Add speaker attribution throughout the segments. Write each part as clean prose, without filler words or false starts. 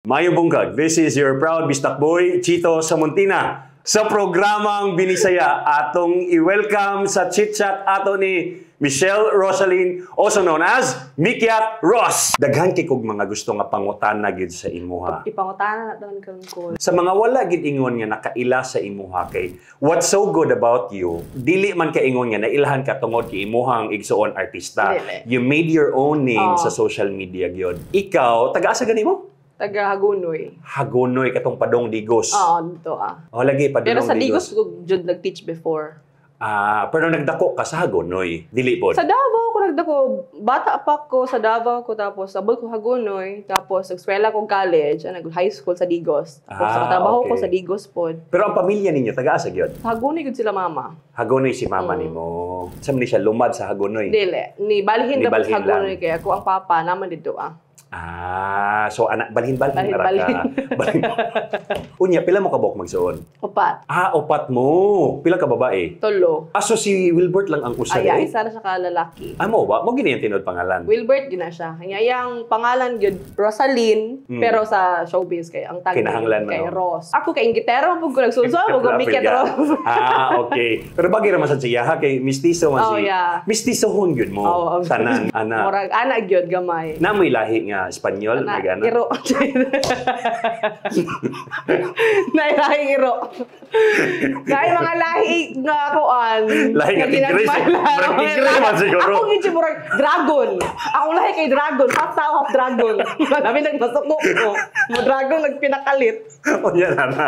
Speaker 1: Maayong buntag, this is your proud Bisdak boy, Chito Samontina. Sa programang Binisaya, atong i-welcome sa chit-chat ato ni Michelle Rosaline, also known as Mikiat Ross. Daghan kay kog mga gusto nga pangutana gid sa imuha.
Speaker 2: Ipangutana na tanan kang ko.
Speaker 1: Sa mga wala gid ingon nga nakaila sa imuha kay what's so good about you, dili man ka ingon nga nailhan ka tungod kay imuhang igsuon artista.
Speaker 2: Dili.
Speaker 1: You made your own name
Speaker 2: Oo.
Speaker 1: Sa social media gyud. Ikaw, taga-asa gani mo?
Speaker 2: Taga Hagonoy.
Speaker 1: Hagonoy, katong padong Digos.
Speaker 2: Oo, dito ah.
Speaker 1: Oh, lagi padong
Speaker 2: Pero sa
Speaker 1: Digos.
Speaker 2: Digos ko jud nag-teach before.
Speaker 1: Ah, pero nagdako ka sa Hagonoy. Dili pod.
Speaker 2: Sa Davao ko nagdako, bata pa ko sa Davao ko, tapos sabot ko Hagonoy, tapos nag-eskwela ko college, nag high school sa Digos. Tapos nakatrabaho ko sa Digos pod.
Speaker 1: Pero ang pamilya ninyo taga-asa gyud?
Speaker 2: Sa Hagonoy gud sila mama.
Speaker 1: Hagonoy si mama nimo. Sa man ni siya lumad sa Hagonoy?
Speaker 2: Dili, ni balhin
Speaker 1: Ni
Speaker 2: dapat sa
Speaker 1: balhin lang.
Speaker 2: Hagonoy kaya ako ang papa naman dito ah.
Speaker 1: Ah, so anak balhin-balhin na ra ka.
Speaker 2: Balhin-balhin.
Speaker 1: Balhin. Unya, pila mo kabok magsuon?
Speaker 2: Upat.
Speaker 1: Ah, upat mo. Pila ka babae?
Speaker 2: Tulo.
Speaker 1: Ah, so si Wilbert lang ang usa
Speaker 2: Ay,
Speaker 1: eh?
Speaker 2: isa na siya ka lalaki.
Speaker 1: Ah, mo ba? Mo gini ang tinuod pangalan?
Speaker 2: Wilbert gina siya. Ang iyang pangalan gyud Rosaline, pero sa showbiz kay ang tag
Speaker 1: Kinahanglan man,
Speaker 2: kay
Speaker 1: no?
Speaker 2: Ross. Ako kay inggitero pug ko nagsulsul pug ko Mikiat Ross.
Speaker 1: Ah, okay. Pero bagay ra man sad siya ha kay mistiso man
Speaker 2: Oh,
Speaker 1: si.
Speaker 2: yeah.
Speaker 1: Mistiso hon gyud mo.
Speaker 2: Oo.
Speaker 1: Tanan ana.
Speaker 2: Murag ana gyud gamay.
Speaker 1: Na mo'y lahi nga Espanyol,
Speaker 2: Ana,
Speaker 1: nagana.
Speaker 2: iro. Naay iro. Naay mga lahi nga kuan.
Speaker 1: Lahi nga tigre. Murag tigre man siguro.
Speaker 2: Ako gyud siya murag dragon. Akong lahi kay dragon, half tao half dragon. Labi nagmasuko ko. Mo dragon nagpinakalit.
Speaker 1: Unya na na.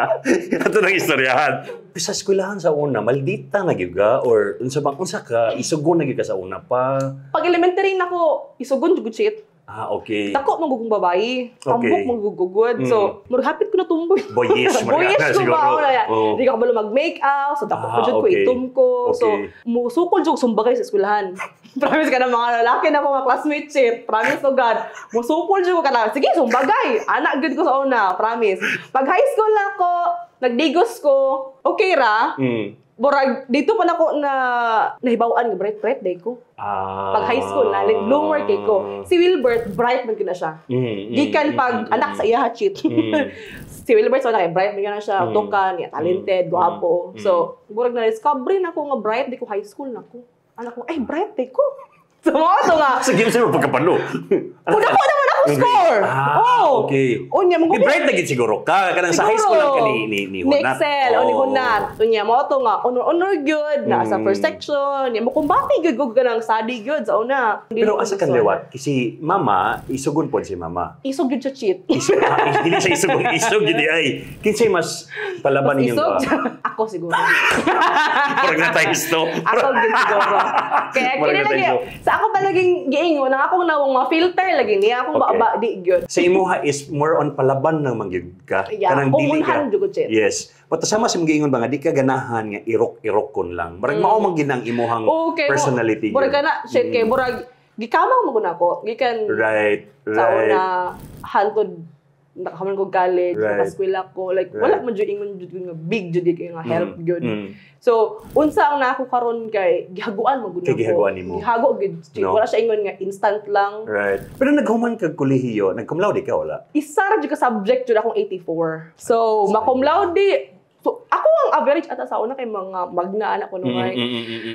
Speaker 1: Ato nang istoryahan. Sa eskwelahan sa una, maldita na gyud ka or unsa bang unsa ka isugon na gyud ka sa una pa?
Speaker 2: Pag elementary nako, isugon jud shit.
Speaker 1: Ah, okay.
Speaker 2: Dako man gugong babae. Tambok man gugugod. So, murag hapit ko na tumboy.
Speaker 1: Boyish, murag
Speaker 2: Boyish
Speaker 1: na
Speaker 2: ko
Speaker 1: siguro.
Speaker 2: ba? Wala yan.
Speaker 1: Oo.
Speaker 2: Hindi ka kabalo mag-make up. So, dako ko jud ko, itom ko. So, musukol jud sumbagay sa eskwelahan. Promise ka na mga lalaki na mga classmate shit. Promise to God. Musukol jud ko ka na. Sige, sumbagay. Anak gud ko sa una. Promise. Pag high school na ako, nagdigos ko, okay ra. Burag, dito pa na ako na nahibaw-an nga bright bright day ko. Pag high school na, like bloomer kay ko. Si Wilbert, bright man gyud na siya. Gikan pag anak sa iya cheat. Si Wilbert sa kay bright man gyud na siya, tukan, niya talented, gwapo. So, murag na discover na ko nga bright di ko high school na ko. Anak ko, ay bright di ko. So, mo to nga.
Speaker 1: Sa game sa'yo, pagkapalo.
Speaker 2: Una ko naman ako score.
Speaker 1: Ah,
Speaker 2: oh.
Speaker 1: okay.
Speaker 2: Unya,
Speaker 1: Di bright na gid siguro ka. Kanang sa high school lang ka ni
Speaker 2: Ni
Speaker 1: Hunat.
Speaker 2: Excel, o ni
Speaker 1: Oo.
Speaker 2: Hunat. Unya, mo to nga, honor, honor gyud, na sa first section. Nya, mo kumbati gyud, gug ka ng study gyud sa una. Hindi
Speaker 1: Pero
Speaker 2: ko
Speaker 1: asa kan
Speaker 2: gusto.
Speaker 1: liwat? Kasi mama, isugon pod si mama.
Speaker 2: Isog gyud siya cheat.
Speaker 1: Isog, ah, dili siya isog, isog gid ay. Kinsay mas palaban
Speaker 2: Mas
Speaker 1: ninyong
Speaker 2: isog.
Speaker 1: ba?
Speaker 2: Ako siguro.
Speaker 1: Murag na times to.
Speaker 2: Ako gyud siguro. Kaya
Speaker 1: Murag
Speaker 2: kini
Speaker 1: na
Speaker 2: lagi,
Speaker 1: times two.
Speaker 2: sa ako pa laging giingon, ang akong nawong ma-filter lagi niya, akong baba di gyud.
Speaker 1: Sa imuha is more on palaban nang mangyud ka.
Speaker 2: Yeah,
Speaker 1: Kanang dili ka.
Speaker 2: umunhan jud ko, Chet.
Speaker 1: Yes. But sama sa mga giingon ba nga di ka ganahan nga irok-irok kon lang. Murag mao man ginang imuhang
Speaker 2: Okay,
Speaker 1: personality.
Speaker 2: Murag
Speaker 1: gyud.
Speaker 2: ka na, shit kay murag gikamang mo ko na ako. Gikan sa una hantod nakahaman ko college, nakaskwela ko, like wala man jud ingon jud nga big jud kay nga help gyud. So, unsa ang nako karon kay gihaguan mo gud
Speaker 1: Kay
Speaker 2: nako.
Speaker 1: gihaguan nimo.
Speaker 2: Gihago gyud.
Speaker 1: No.
Speaker 2: Wala siya ingon nga instant lang.
Speaker 1: Right. Pero naghuman kag kolehiyo, nag-cum laude ka wala?
Speaker 2: Isa ra jud ka subject jud akong 84. So, ma-cum laude. So, ako ang average ata sa una kay mga magna anak ko nung ay.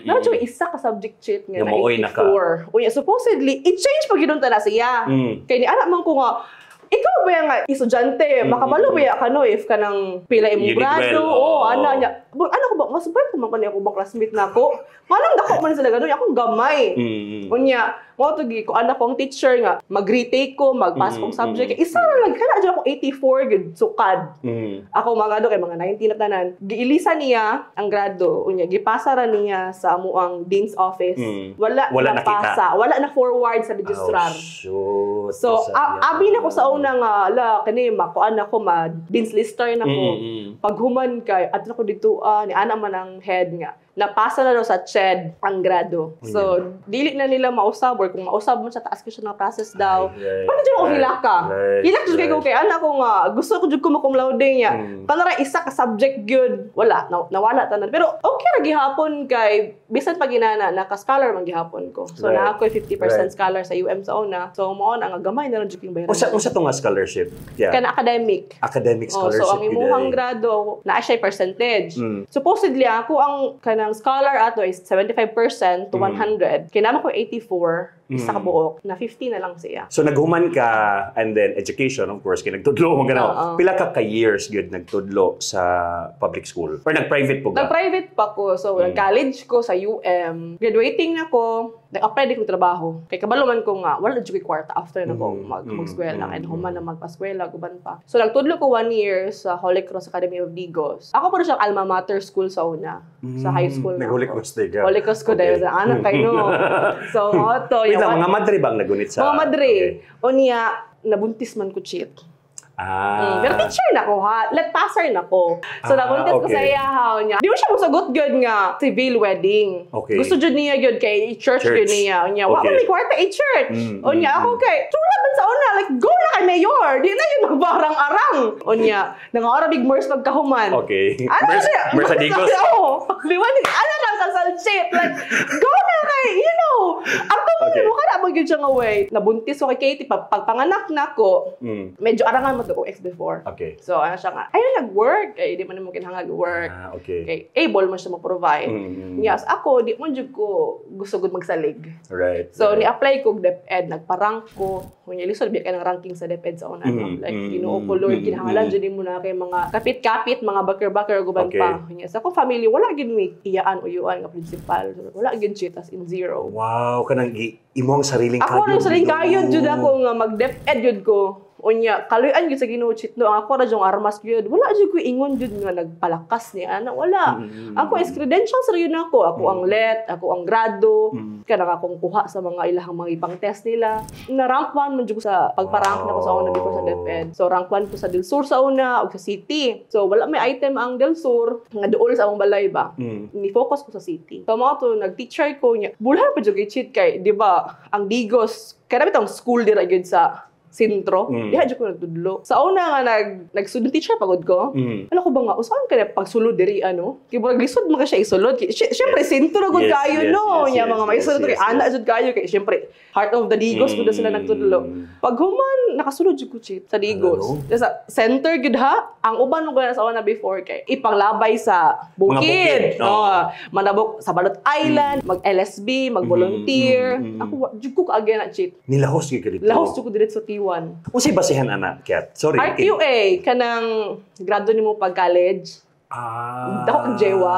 Speaker 2: Na jud isa ka subject cheat nga
Speaker 1: Nga
Speaker 2: na
Speaker 1: maoy na ka.
Speaker 2: 84. Unya supposedly i-change pag yun ta na siya. Kay ni anak man ko nga, ikaw ba yung nga estudyante, makabalo ba ya ka no if kanang pila imong
Speaker 1: You did
Speaker 2: grado,
Speaker 1: well,
Speaker 2: oh,
Speaker 1: oo.
Speaker 2: ana niya. Ano ko ba mas bright man kani ako bang classmate nako. Manang dako man sila ganun, akong gamay. Unya, mo to gi ko anak kong teacher nga mag-retake ko, mag-pass kong subject. Isa ra lang kana jud ako 84 gud sukad. Ako mga ano kay mga 19 na tanan. Giilisa niya ang grado, unya gipasa ra niya sa amuang dean's office. Wala,
Speaker 1: Wala
Speaker 2: na pasa, wala na forward sa registrar.
Speaker 1: Oh, shoot.
Speaker 2: So, abi na ko sa una nga, ala, kani, makuan ako, ma dean's lister na ko. Paghuman kay, adto ko dito, ni ana man ang head nga. Napasa na daw sa CHED ang grado. So, dili na nila mausab or kung mausab mo siya, taas ko siya ng process daw. Paano dyan ako hilak ka? Hilak jud kay ko kay anak ko nga gusto ko jud ko ma-cum laude niya. Kanara isa ka subject gyud. Wala na, nawala tanan. Pero okay ra gihapon kay bisan pag inana naka-scholar man gihapon ko. So naa ko 50% scholar sa UM sa una. So mao na nga gamay na ra jud yung bayaran.
Speaker 1: Unsa to nga scholarship? Yeah.
Speaker 2: Kana academic.
Speaker 1: Academic
Speaker 2: Oh,
Speaker 1: scholarship
Speaker 2: so ang
Speaker 1: gyud
Speaker 2: imuhang
Speaker 1: ay.
Speaker 2: Grado naa siya percentage. Supposedly ako ang kanang scholar ato is 75% to 100. Kay naa man ko 84 isa ka buok na 50 na lang siya.
Speaker 1: So naghuman ka and then education, of course, kay nagtudlo mo ganaw.
Speaker 2: Oo.
Speaker 1: Pila ka years gyud nagtudlo sa public school or nag-private po ka?
Speaker 2: Nag-private pa ko. So, nag-college ko sa UM. Graduating na ko, nag-apply din ko trabaho. Kay kabalo man ko nga, wala jud ko'y kwarta after na ko mag-eskwela. Kay human na magpaskwela, guban pa. So, nagtudlo ko one year sa Holy Cross Academy of Digos. Ako po siyang alma mater school sa una. Sa high school na
Speaker 1: Nag-Holy
Speaker 2: ako.
Speaker 1: Cross day ka.
Speaker 2: Holy Cross ko dahil sa anak kay no. So, to.
Speaker 1: Wait lang, mga madre bang nagunit sa
Speaker 2: Mga madre.
Speaker 1: Okay.
Speaker 2: O niya, nabuntis man ko, cheat. Pero teacher na ko ha. Let passer na ko. So nabuntis ko sa iya ha niya. Di mo siya mosugot gyud nga civil wedding. Gusto jud niya gyud kay church,
Speaker 1: Church.
Speaker 2: Gyud niya. Unya, wa man may kwarta i church. Unya ako kay tula man sa una, like go na kay mayor. Di na yun magbarang-arang. Unya, nangara big Mers pagkahuman. Ano siya?
Speaker 1: Mersa Digos.
Speaker 2: Oo. Di ba? Ano na kasal shit? Like, go na kay, Ang tungkol mo ka na mo gyud siya nga way. Nabuntis ko kay Katie, pagpanganak na ko, medyo arangan mo to kong ex before. So, ano siya nga, ayun, nag-work. Ay, di man mo kinahanglan work. Okay, able man siya mo-provide. Yes, ako, di mo jud ko gusto gud magsalig. So, ni-apply ko og DepEd, nagpa-rank ko. Kunya lisod biya kay ng ranking sa DepEd sa una, no? Like, Ginoo ko Lord, kinahanglan jud nimo na kay mga kapit-kapit, mga baker-baker guban pa. Kunya sa akong family wala gyud mi iyaan uyuan nga principal. Wala gyud shit, as in zero.
Speaker 1: Wow, kanang imong sariling
Speaker 2: Ako
Speaker 1: kayod
Speaker 2: rin sariling
Speaker 1: jud.
Speaker 2: Kayod jud ako nga mag-DepEd jud ko. Unya, kaluyan gyud sa Ginoo, chit no, ang ako ra jung armas gyud. Wala jud ko ingon jud nga nagpalakas ni ana, wala. Ako is credentials ra yun ako. Ako ang let, ako ang grado, kanang akong kuha sa mga ilahang mga ibang test nila. Na rank 1 man jud ko sa pagpa-rank na ko sa una before sa DepEd. So rank 1 ko sa Del Sur sa una ug sa City. So wala may item ang Del Sur nga duol sa among balay ba. Ni focus ko sa city. So mao to nag-teacher ko niya. Bulan pa jud kay cheat kay di ba ang Digos kay bitong school dira gyud sa sentro. Diha jud ko nagtudlo. Sa una nga nag student teacher pagod ko. Ano ko ba nga usahan kay pagsulod diri ano? Kay murag lisod man ka siya isulod. Kay syempre sentro gud kayo no. Nya mga may isulod kay ana jud kayo kay syempre heart of the Digos gud sila nagtudlo. Pag human nakasulod jud ko, cheat, sa Digos.
Speaker 1: Ano?
Speaker 2: Sa center gud ha. Ang uban mo sa una before kay ipanglabay sa
Speaker 1: Mga bukid,
Speaker 2: bukid.
Speaker 1: oo.
Speaker 2: Oh, manabok sa Balot Island, mag LSB, mag-volunteer. Ako jud ko kaagyan na, cheat.
Speaker 1: Nilahos gyud ka dito.
Speaker 2: Lahos jud ko diretso T1.
Speaker 1: Unsay basihan ana, Kat? Sorry.
Speaker 2: RQA kanang grado nimo pag college. Dako kag jewa.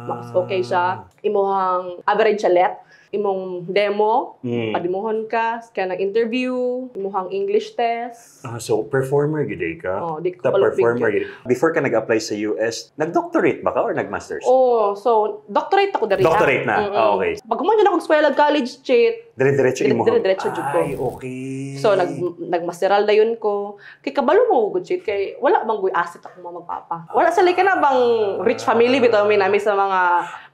Speaker 2: Mas okay siya. Imuhang average sa let, imong demo, padimuhon ka, kanang interview, imuhang English test.
Speaker 1: Ah, so performer gyud eh ka.
Speaker 2: Oh, di ko
Speaker 1: The
Speaker 2: palupig
Speaker 1: performer
Speaker 2: yun.
Speaker 1: gyud. Before ka nag-apply sa US, nag-doctorate ba ka or nag-masters?
Speaker 2: Oh, so doctorate ako diri.
Speaker 1: Doctorate na? Ah, okay.
Speaker 2: Pag human ako eskwela college, cheat.
Speaker 1: Dire-diretso imo.
Speaker 2: Dire-diretso jud ko.
Speaker 1: Ay, okay.
Speaker 2: So nagmasteral dayon ko. Kay kabalo mo gud cheat kay wala bang guy asset ako mga magpapa. Wala sa ka na bang rich family bitaw mi nami sa mga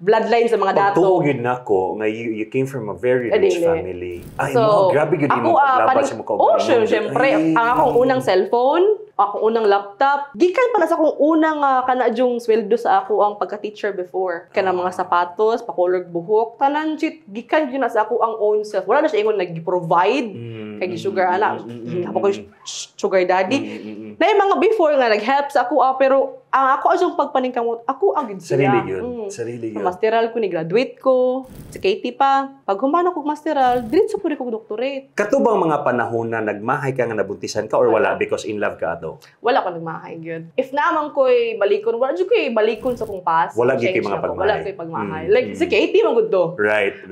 Speaker 2: bloodline sa mga dato.
Speaker 1: Pagtuo gyud nako nga you came from a very
Speaker 2: Eh,
Speaker 1: rich
Speaker 2: dili.
Speaker 1: family. Ay,
Speaker 2: So,
Speaker 1: mo grabe gyud
Speaker 2: ako,
Speaker 1: imong paglaban sa mukha.
Speaker 2: Oh, syempre,
Speaker 1: Ay.
Speaker 2: ang akong unang cellphone, akong unang laptop, gikan pa na sa akong unang kana jung sweldo sa ako ang pagka-teacher before. Kana mga sapatos, pakolor buhok, tanan cheat, gikan gyud na sa ako ang own self. Wala na siya ingon nag-provide kay sugar ana. Ako ko sugar daddy. Na yung mga before nga nag-help sa ako pero ang ako ang pagpaningkamot, ako ang gid siya.
Speaker 1: Sarili gyud. Sarili
Speaker 2: Sa
Speaker 1: gyud.
Speaker 2: masteral ko ni graduate ko, sa KT pa. Pag human ako masteral, diretso po rin ko doctorate.
Speaker 1: Kato bang mga panahon na nagmahay ka nga nabuntisan ka or wala because in love ka ato?
Speaker 2: Wala ko nagmahay gyud. If naman ko'y balikon, wala jud ko'y balikon sa kong past.
Speaker 1: Wala gyud
Speaker 2: Change
Speaker 1: ko'y mga
Speaker 2: na ko.
Speaker 1: pagmahay.
Speaker 2: Wala ko'y pagmahay. Like si KT man gud do.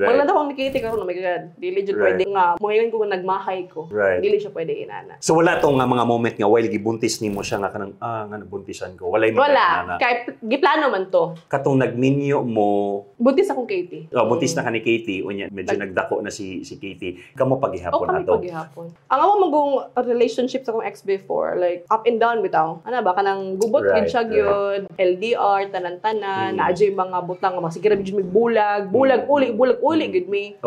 Speaker 2: Wala na akong ni KT karon, oh my God. Dili jud pwede nga moingon ko nga nagmahay ko. Dili siya pwede inana.
Speaker 1: So wala tong nga mga moment nga while gibuntis gibuntis nimo siya nga kanang nga nabuntisan ko. Walay
Speaker 2: Wala. Kay giplano man to.
Speaker 1: Katong nagminyo mo,
Speaker 2: Buntis akong Katie.
Speaker 1: Oh, buntis na ka ni Katie, unya medyo nagdako na si si Katie. Kamo
Speaker 2: O
Speaker 1: paghihapon
Speaker 2: kami
Speaker 1: ato.
Speaker 2: Paghihapon. Ang amo magong relationship sa akong ex before, like up and down bitaw. Ana ba, kanang gubot gid siya gyud, LDR tanan-tanan, naa jud mga butang nga masigara jud mig bulag, bulag uli, bulag uli gid mi.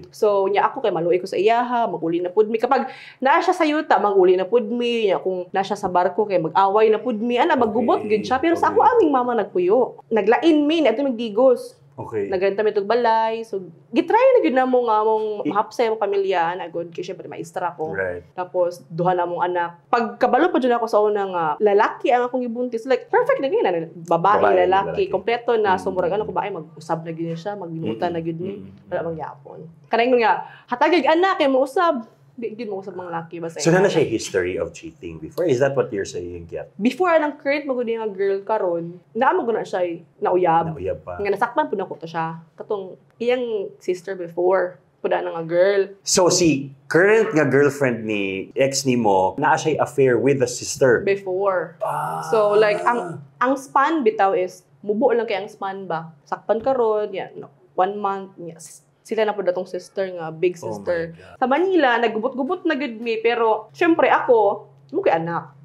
Speaker 2: So nya ako kay maluoy ko sa iyaha, maguli na pud mi. Kapag naa siya sa yuta, maguli na pud mi. Nya kung naa siya sa barko kay mag-away na pud mi. Ana, maggubot gid siya, pero sa ako aming mama nagpuyo. Naglain mi na migdigos. Nagrenta mi tug balay. So gitry na gyud namo nga among mahapsay ang pamilya na good kay syempre maestra ko. Tapos duha na mong anak. Pagkabalo pa jud ako sa una nga lalaki ang akong gibuntis. Like perfect na gyud na babae,
Speaker 1: Babae,
Speaker 2: lalaki,
Speaker 1: lalaki.
Speaker 2: Kompleto na. So murag ano ko ba ay mag-usab na gyud siya, magbinutan na gyud ni. Wala mang yapon. Kanang nga hatagig anak kay mousab. Di gyud mo usab mga laki basta.
Speaker 1: So na siya history of cheating before. Is that what you're saying, Kiat?
Speaker 2: Before anang current mo gud nga girl karon, naa mo gud na siya nauyab.
Speaker 1: Nauyab pa.
Speaker 2: Nga nasakpan pud nako to siya. Katong iyang sister before pud na nga girl.
Speaker 1: So si current nga girlfriend ni ex nimo, naa siya affair with the sister.
Speaker 2: Before.
Speaker 1: Ah.
Speaker 2: So like ang span bitaw is mubo lang kay ang span ba. Sakpan karon, yan, no, one month ya, sila na pud atong sister nga big
Speaker 1: Oh my
Speaker 2: sister.
Speaker 1: God.
Speaker 2: Sa Manila naggubot-gubot na gud mi, pero syempre ako mo kay anak.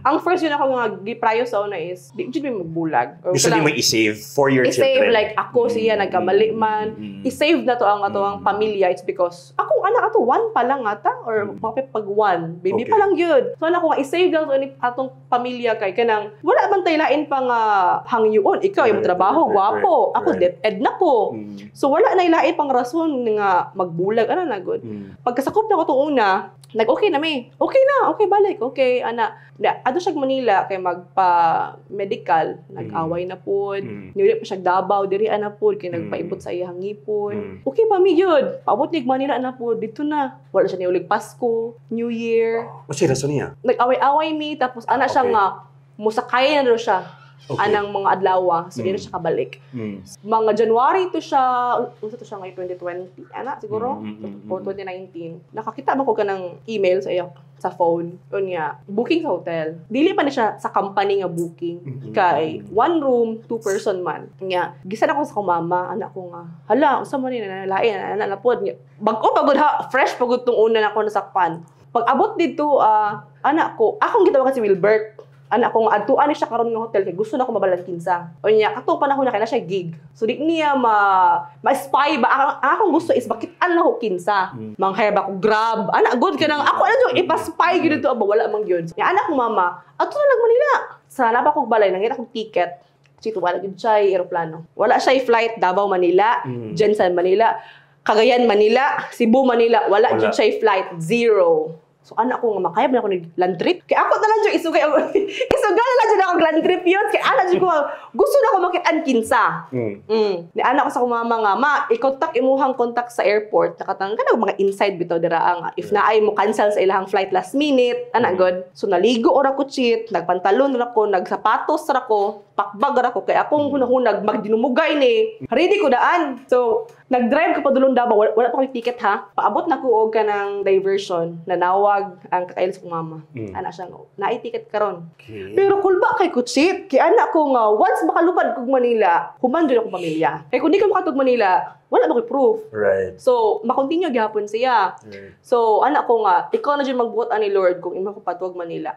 Speaker 2: Ang first yun ako nga giprayo sa una is di jud mi magbulag. Or
Speaker 1: Gusto
Speaker 2: kanang
Speaker 1: niyo i-save for your
Speaker 2: i-save
Speaker 1: children.
Speaker 2: like ako siya nagkamali man. I-save na to ang ato ang pamilya. It's because akong anak ato one pa lang ata or pag one baby pa lang yun. So anak ko nga i-save lang to ni atong pamilya kay kanang wala man tay lain pa nga hangyoon. Ikaw imong trabaho, gwapo. Ako DepEd na ko. So wala na ilain pang rason nga magbulag ana na gud. Pagkasakop na ko tong una, nag-okay na mi. Okay na, okay balik, okay ana. Da, adto siya Manila kay magpa medical, nag-away na pod. Niuli pa siya Davao, diri ana pod kay nagpaibot sa iyang ngipon. Okay pa mi gyud. Paabot ni Manila na pod dito na. Wala siya niulig Pasko, New Year.
Speaker 1: O siya rason niya?
Speaker 2: Nag-away-away mi tapos ana siya nga musakay na daw siya anang mga adlaw. So di na siya kabalik. Mga January to siya, unsa to siya ngayon, 2020 ana siguro or 2019. Nakakita ba ko kanang email sa iya sa phone. Unya, booking sa hotel. Dili pa na siya sa company nga booking. Kay one room, two person man. Nya, gisan ako sa akong mama, anak ko nga, hala, unsa man ni na lain, ana na pod. Nya, bag-o pagod ha, fresh pagod tong una na ako nasakpan. Pag abot dito, anak ko, akong gitawagan si Wilbert. Anak ko nga adtuan ni siya karon nga hotel kay gusto na ko mabalan kinsa. Unya katong panahon na kay na siya gig. So di niya ma ma-spy ba ang akong gusto is makitaan lang ko kinsa. Mang-hire ba ko Grab. Ana good ka nang ako ana jud ipa-spy gyud dito ba wala man gyud. Nya anak ko mama, adto na lang Manila. Sa napa kog balay nangita kog ticket. Chito wala gyud siya eroplano. Wala siya flight Davao Manila, Gensan Manila, Cagayan Manila, Cebu Manila, wala,
Speaker 1: Wala.
Speaker 2: jud siya flight, zero. So anak ko nga makaya ba na ako nag land trip? Kaya ako na lang jud isugay isugay na lang jud ako land trip yun. Kaya anak jud ko gusto na ako makitaan kinsa. Ni anak ko sa akong mama nga, ma, i-contact imuhang contact sa airport. Nakatang ka mga inside bitaw dira nga. If naay mo cancel sa ilahang flight last minute, anak god. So naligo ora ko cheat, nagpantalon ra ko, nagsapatos ra ko, pakbag ra ko kay akong hunahunag magdinumugay ni. Ready ko daan. So nag-drive ko padulong Davao, wala pa ko ticket ha. Paabot na ko og kanang diversion, nanawag ang kakail sa kong mama. Ana siya nga, naay ticket karon. Pero kulba kay kutsit. Kay anak ko nga, once makalupad kog Manila, human jud akong pamilya. Kay kung di ka makatug Manila, wala ba ko'y proof. So, makontinue gihapon siya. So, anak ko nga, ikaw na jud magbuot ani Lord kung imo ko patuog Manila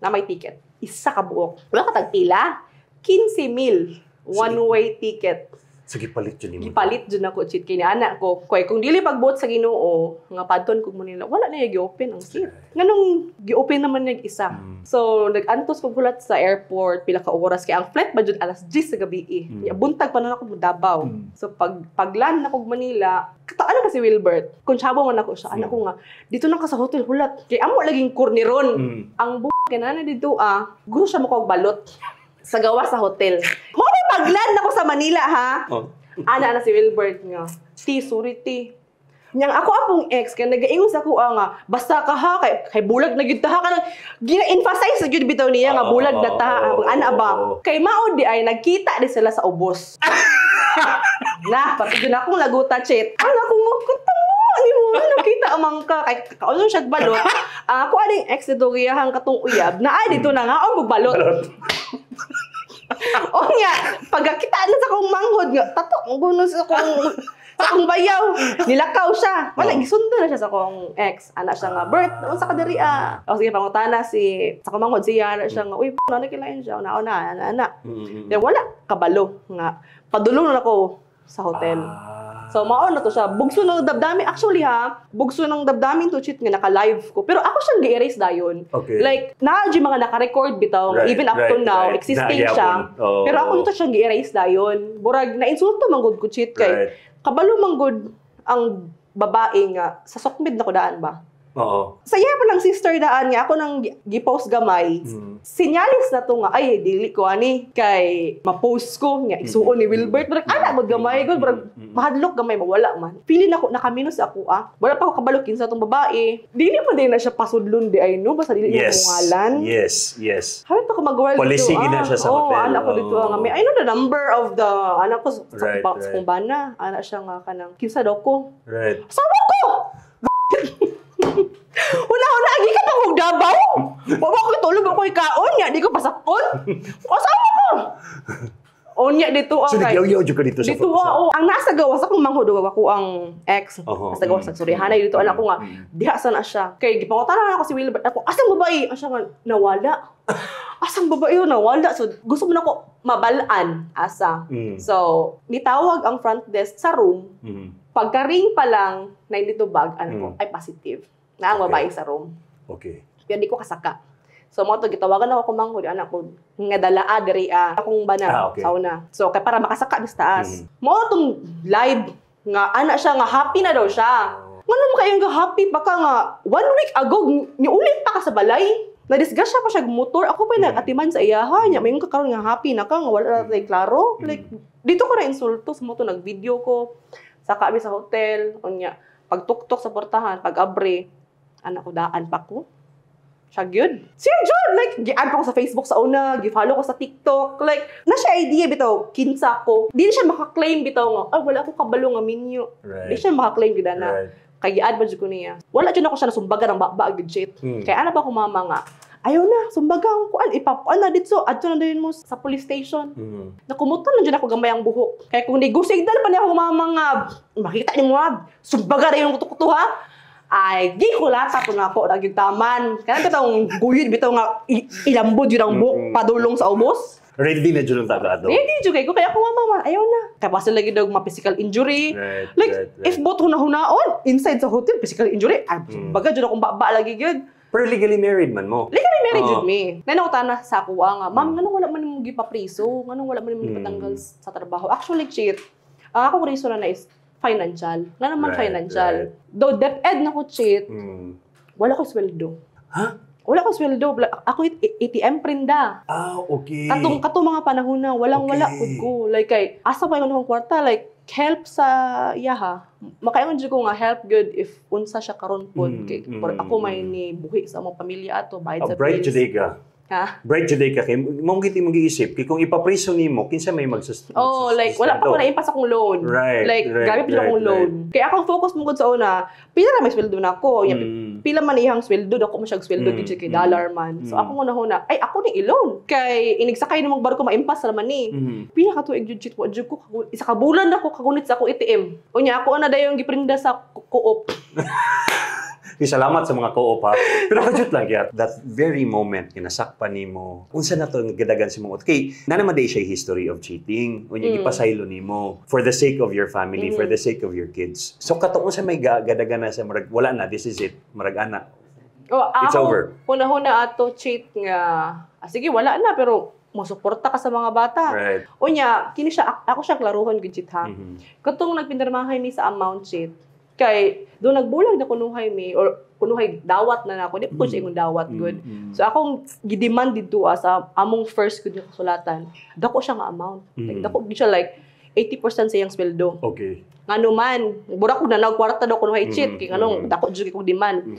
Speaker 2: na may ticket. Isa ka buok. Wala ka tagpila. 15 mil. One-way ticket.
Speaker 1: So gipalit jud nimo.
Speaker 2: Gipalit jud nako cheat kay ni anak ko. Kay kung dili pagbuot sa Ginoo nga padton kog Manila, wala na gi-open ang seat. Nganong gi-open naman niya isa. So nag-antos kog hulat sa airport pila ka oras kay ang flight ba jud alas 10 sa gabi eh. Ya, buntag pa na ako Davao. So pag pagland na kog Manila, kataan na si Wilbert. Kung tsabo man ako siya, anak ko nga, dito na ka sa hotel hulat. Kay amo laging korneron. Ang kay na dito gusto siya mo kog balot sa gawa sa hotel. Mo may pagland ako sa Manila ha. Ana na si Wilbert nga. Ti, sorry ti. Nyang ako apong ex kay nagaingon sa ako nga basta ka ha kay, kay bulag na gyud ta ha kanang gina-emphasize sa gyud bitaw niya nga bulag na ta ana ba kay mao di ay nagkita di sila sa ubos na pati gyud akong laguta chat ana akong kutungo. Nimo ano kita amang ka kay kaon siya balot. Ang ako aning ex dito giyahang katong uyab naa dito na nga og balot.
Speaker 1: Balot.
Speaker 2: O nga, pagkakita na sa akong manghod nga, tatok ang guno sa akong bayaw. Nilakaw siya. Wala, gisundo na siya sa akong ex. Ana siya nga, "Bert, unsa ka diri ah?" O sige, pangutana si, sa akong manghod siya, ana siya nga, "Uy, na kilain siya, una, una, ana, ana." Then wala, kabalo nga. Padulong na ako sa hotel. So mao na to siya. Bugso ng damdamin actually ha, bugso ng damdamin to, cheat, nga naka-live ko. Pero ako siyang gi-erase dayon. Like naa jud mga naka-record bitaw, even up to now existing
Speaker 1: Naa
Speaker 2: siya.
Speaker 1: gyapon.
Speaker 2: Pero ako nito siyang gi-erase dayon. Burag na-insulto man gud ko, cheat, kay kabalo man gud ang babae nga sa sokmed na ko daan ba. Sa iya pa lang sister daan nga ako nang gi-post gamay. Sinyalis na to nga ay dili ko ani kay ma-post ko nga igsuon ni Wilbert. Murag ana mo gamay gud, murag mahadlok gamay mawala man. Feeling nako nakaminos ako ah. Wala pa ako kabalo kinsa tong babae. Dili pa din na siya pasudlon di ay no, basta dili niya ngalan. Habi pa ko mag-world.
Speaker 1: Policy gina siya sa
Speaker 2: oh,
Speaker 1: hotel.
Speaker 2: Anak ko dito nga may I know the number of the anak ko sa, sa kong bana. Anak siya nga kanang kinsa daw ko. Asawa ko! Una-una, agi ka pang Davao? Wa ko tulog ako ikaon nya, di ko pasakon. Asawa ko! Onya dito
Speaker 1: So
Speaker 2: ang kay
Speaker 1: nagyaw-yaw jud ka dito sa
Speaker 2: dito ah, oh, ang nasa gawas akong manghod ako ang ex. Nasa gawas sa surihanay dito anak ko nga diha sa na siya. Kay gipangutana na ako si Wilbert ako, "Asang babae?" Asa nga nawala. Asang babae yun nawala. So gusto mo na ko mabalaan asa. So nitawag ang front desk sa room. Pagka-ring pa lang na dito bag ano ko ay positive. Na ang babae sa room. Pero di ko kasaka. So mo to gitawagan ako kumanghod anak ko nga dalaa diri ah akong bana sa una. So kay para makasaka bis taas. Mo tong live nga ana siya nga happy na daw siya. Ngano mo kayo nga happy pa ka nga one week ago niulit pa ka sa balay? Na-disgrasya pa siya motor. Ako pa nag-atiman sa iyaha niya. May karon nga happy na ka nga wala na tay klaro. Like dito ko na insulto sa mo to nag-video ko. Saka mi sa hotel unya pagtuktok sa portahan, pag abre anak ko daan pa ko. Siya gyud. Siya jud like gi-add pa ko sa Facebook sa una, gi-follow ko sa TikTok. Like na siya idea bitaw kinsa ko. Di siya maka-claim bitaw nga ay wala ako kabalo nga minyo. Di siya maka-claim gid na. Kay gi-add ba jud ko niya. Wala jud ako siya nasumbagan ng baba gid shit. Kay ana ba ko mama nga ayaw na, sumbaga ang kuan, ipapuan na dito, adto na din mo sa police station. Nakumuton na dyan ako gamay ang buhok. Kaya kung negosignal pa niya ako mama nga, makita niyo mo ha, sumbaga rin yung kuto-kuto ha. Ay, gi kulata ko na ako, nagyong taman. Kaya bitong guyod, bitaw nga ilambod yun ang buhok, padulong sa ubos.
Speaker 1: Ready na jud ang taga ato.
Speaker 2: Ready jud kay ko, kaya ako nga mama, ayaw na. Kaya basta lagi daw ma-physical injury. Like, if both huna-hunaon, inside sa hotel, physical injury, ay, baga jud akong baba lagi gyud.
Speaker 1: Pero legally married man mo.
Speaker 2: Legally married jud mi. Nanauta na sa ako nga, "Ma'am, nganong wala man nimo gipapriso? Nganong wala man nimo gipatanggal sa trabaho?" Actually, cheat. Ang akong reason na is financial. Nga naman financial. Though DepEd na ko, cheat, wala ko sweldo.
Speaker 1: Ha?
Speaker 2: Wala ko sweldo. Ako ATM prinda. Katong katong mga panahon na walang wala pud ko. Like kay asa pa yung akong kwarta, like help sa iyaha. Makaingon jud ko nga help good if unsa siya karon pud kay ako may ni buhi sa among pamilya ato bayad
Speaker 1: Oh,
Speaker 2: sa
Speaker 1: bright
Speaker 2: bills.
Speaker 1: today ka.
Speaker 2: Ha?
Speaker 1: Bright today ka kay mong giti mong giisip kay kung ipapriso nimo kinsa may
Speaker 2: Oh, like wala pa ko na-impas akong loan. Like grabe pa akong loan. Kaya akong focus mo gud sa una, pila ra may sweldo na ako. Nya, pila man iyang sweldo, dako mo siya sweldo gid siya kay dollar man. So ako nga huna, ay ako ni i-loan. Kay inigsakay nimong barko maimpas ra man ni. Pila ka tuig jud, cheat, wa jud ko isa ka bulan ako kagunit sa akong ATM. Unya ako na dayon giprinda sa co-op.
Speaker 1: Di salamat sa mga co-op ha. Pero kajut lang kaya, that very moment nga nasakpan nimo, unsa na to nga gadagan sa mga kay na naman day siya history of cheating. Unya gipasaylo nimo for the sake of your family, for the sake of your kids. So kato unsa may gadagan na sa murag wala na, this is it. Murag ana.
Speaker 2: Oh,
Speaker 1: It's
Speaker 2: ako,
Speaker 1: over.
Speaker 2: Una-huna ato cheat nga ah, sige wala na pero mosuporta ka sa mga bata. Unya kini siya ako siya klaruhon gud, cheat ha. Katong nagpinirmahay mi sa amount, cheat. Kay do nagbulag na kunuhay mi or kunuhay dawat na nako, di po siya ingon dawat good. So akong gidemand didto ah, sa among first good nga kasulatan. Dako siya nga amount. Like dako gid siya, like 80% sa iyang sweldo. Ngano man, mura ko na nagkwarta daw kunuhay cheat kay nganong dako jud kay kog demand.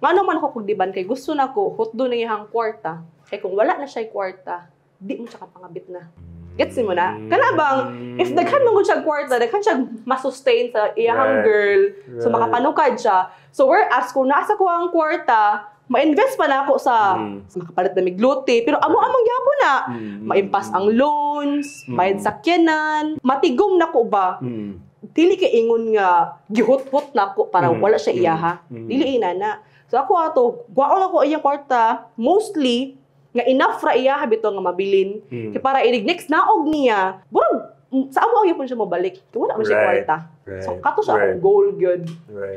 Speaker 2: Ngano man ako kog demand kay gusto nako hutdo na iyang kwarta. Kay kung wala na siya kwarta, di mo siya kapangabit na. Gets mo na? Kana bang, if daghan man gud siya kwarta, daghan siya masustain sa iyahang girl, so makapanukad siya. So whereas kung nasa ko ang kwarta, ma-invest pa na ako sa makapalit na migluti, pero amo among gyapon na maimpas ang loans, bayad sakyanan, matigom na ko ba? Dili kay ingon nga gihut-hut na ako para wala siya iyaha. Dili ina na. So ako ato, gwaon ako iyang kwarta mostly nga enough ra iya bitaw nga mabilin. Kay para inig next naog niya, burag sa amo ang gyapon siya mobalik. Kay wala man siya kwarta. So kato siya akong goal gyud.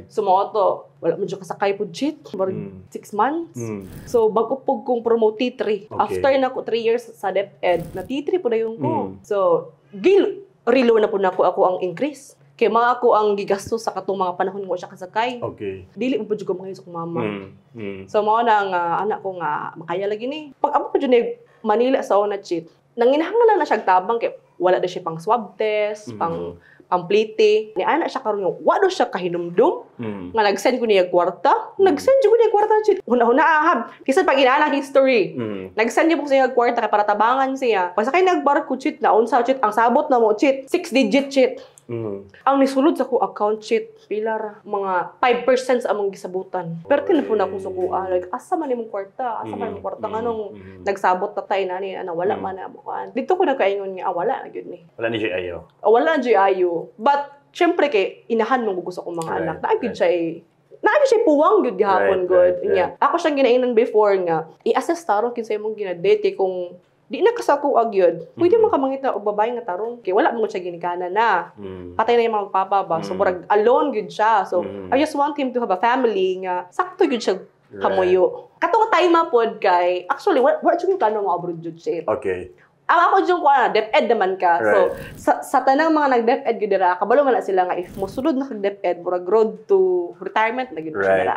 Speaker 2: So mao to, wala man siya kasakay pud, shit. Murag 6 months. So bago pug kong promote T3. After na ko 3 years sa DepEd, na T3 po na yung ko. So gil relo na po nako ako ang increase. Kay mga ako ang gigastos sa katong mga panahon ko siya kasakay. Dili mo po jud ko mga sa mama. So mao na nga anak ko nga makaya lagi ni. Pag amo pa jud ni Manila sa una, cheat. Nanginahanglan na siya tabang kay wala na siya pang swab test, pang pamplite. Ni ana siya karon nga wa do siya kahinumdum nga nag-send ko niya kwarta. Nag-send jud ko niya kwarta, cheat. Huna-huna ahab. Kisan pag inaana history. Nag-send niya po siya kwarta kay para tabangan siya. Pasakay nagbarko, cheat, na unsa, cheat, ang sabot na mo, cheat. Six digit, cheat. Ang nisulod sa ko account, cheat, pila ra, mga 5% sa among gisabutan. Pero tinapon na akong sukua, like asa man imong kwarta? Asa man imong kwarta nganong nagsabot na tayo nani ana wala man na amuan. Dito ko nakaingon nga ah, wala na gyud ni.
Speaker 1: Wala ni siya ayo.
Speaker 2: Ah, wala na gyud ayo. But syempre kay inahan mo gusto kong mga anak. Naa gyud siya eh. Naa gyud siya puwang gyud gihapon gud. Nya. Ako siyang ginaingnan before nga i-assess tarong kinsa imong gina-date kay kung di na kasako gyud. Pwede man ka mangita og babae nga tarong kay wala mo siya ginikanan na. Patay na yung mga papa ba. So murag alone gyud siya. So I just want him to have a family nga sakto gyud siya kamuyo. Katong time pod kay actually wala jud yung plano mo abroad jud siya. Ang ako jud ko ana, DepEd naman ka. So sa tanang mga nag-DepEd gyud dira, kabalo man na sila nga if mosulod na kag DepEd, murag road to retirement na gyud siya dira.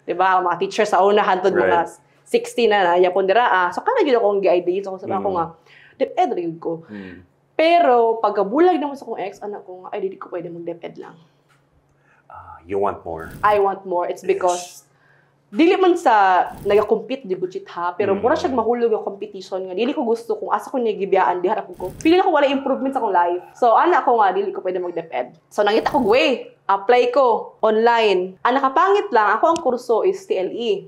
Speaker 2: Diba? Ang mga teacher sa una hantod mga 60 na na yapon dira. Ah. So kana gyud akong gi-idea so sa ako nga DepEd ra gyud ko. Pero pagkabulag naman sa akong ex, anak ko nga, ay, di ko pwede mag-DepEd lang.
Speaker 1: Ah, you want more.
Speaker 2: I want more. It's because dili man sa nagacompete di ko, cheat ha, pero mura siya mahulog ang competition nga dili ko gusto kung asa ko niya gibiyaan diha ko ko. Feel ko wala improvement sa akong life. So ana ko nga dili ko pwede mag-DepEd. So nangita ko way, apply ko online. Ang nakapangit lang ako ang kurso is TLE.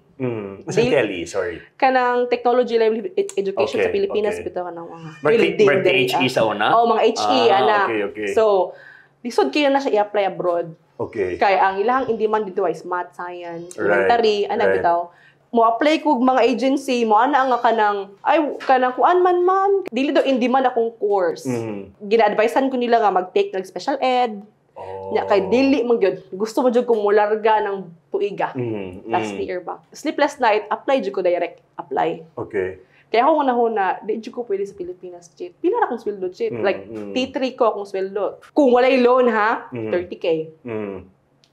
Speaker 1: Sa TLE, sorry.
Speaker 2: Kanang Technology Livelihood Education sa Pilipinas bitaw kanang mga building
Speaker 1: Mer
Speaker 2: diri,
Speaker 1: THE
Speaker 2: ah.
Speaker 1: sa una?
Speaker 2: Oh, mga HE ana. So lisod kayo na siya i-apply abroad. Kay ang ilahang in demand dito ay math, science, elementary, ana bitaw. Mo apply ko og mga agency, mo ana nga kanang ay kanang kuan man ma'am, dili daw in demand akong course. Gina-advisean ko nila nga mag-take ng special ed. Nya kay dili man gyud. Gusto mo jud kong mularga ng tuiga. Last year ba. Sleepless night, apply jud ko, direct apply. Kaya ako na di jud ko pwede sa Pilipinas, cheat. Pila na akong sweldo, cheat? Like, T3 ko akong sweldo. Kung walay loan ha, 30K.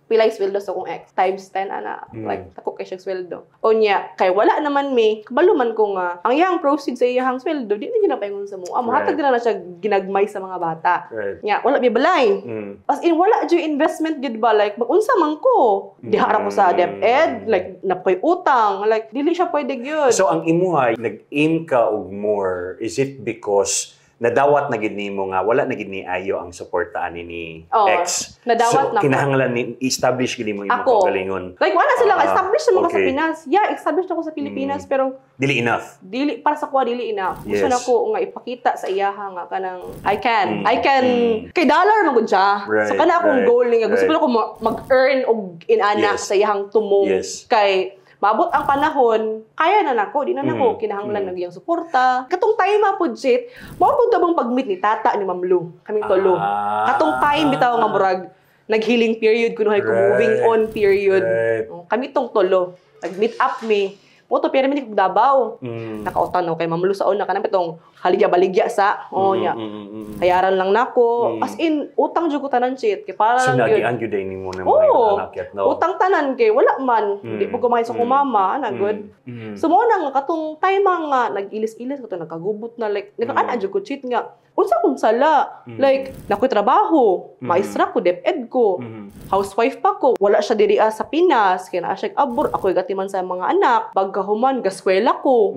Speaker 2: Pila yung sweldo sa akong ex? Times 10, ana. Like, tako kay siya sweldo. O niya, kay wala naman may, kabalo man ko nga, ang iyang proceed sa iyang sweldo, di na ginapaingon sa mo. Ah, mohatag na siya ginagmay sa mga bata. Nya, wala may balay. As in, wala jud investment gid ba? Like, mag-unsa man ko? Diha ra ko sa DepEd, like, napoy utang. Like, dili siya pwede gyud.
Speaker 1: So ang imuha, nag-aim ka og more, is it because nadawat na gid nimo nga wala na gid ni ayo ang suporta ani ni
Speaker 2: Oo,
Speaker 1: ex?
Speaker 2: Nadawat
Speaker 1: So
Speaker 2: na ko.
Speaker 1: Kinahanglan ni establish gid nimo imong
Speaker 2: Ako.
Speaker 1: kaugalingon.
Speaker 2: Like, wala sila, establish naman ko sa
Speaker 1: ah.
Speaker 2: Pinas. Yeah, establish na ko sa Pilipinas, pero
Speaker 1: Dili enough.
Speaker 2: Dili para sa kuha dili enough. Gusto na ko nga ipakita sa iyaha nga kanang I can. I can kay dollar man gud siya. So kana akong goal nga gusto ko mag-earn og inana sa iyahang tumong kay maabot ang panahon, kaya na nako, di na nako kinahanglan ng iyang suporta. Katong time ma pud, shit, mao pud bang pag-meet ni tata ni Ma'am Lu, kaming tulo. Katong time bitaw nga murag nag-healing period kuno ko, moving on period. Oh, kami tong tulo, nag-meet up mi. Moto pero mi kog Davao. Nakautan no kay Ma'am Lu sa una kanang pitong haligya-baligya sa oh nya. Bayaran lang nako. As in utang jud ko tanan, shit. Kay para
Speaker 1: So
Speaker 2: lang gyud.
Speaker 1: nagian gyud ay nimo na
Speaker 2: Oo.
Speaker 1: mga anak no.
Speaker 2: Utang tanan kay wala man. Di po kumain sa kumama, ana good. So mo na nga katong time nga nag-ilis-ilis ko to nagkagubot na, like nagkaana jud ko, cheat, nga unsa kong sala? Like nakoy trabaho, maestra ko, DepEd ko, housewife pa ko, wala siya diri ah, sa Pinas, kay naa siya abroad, ako'y gatiman sa mga anak, bag Pagkahuman, gaskwela ko.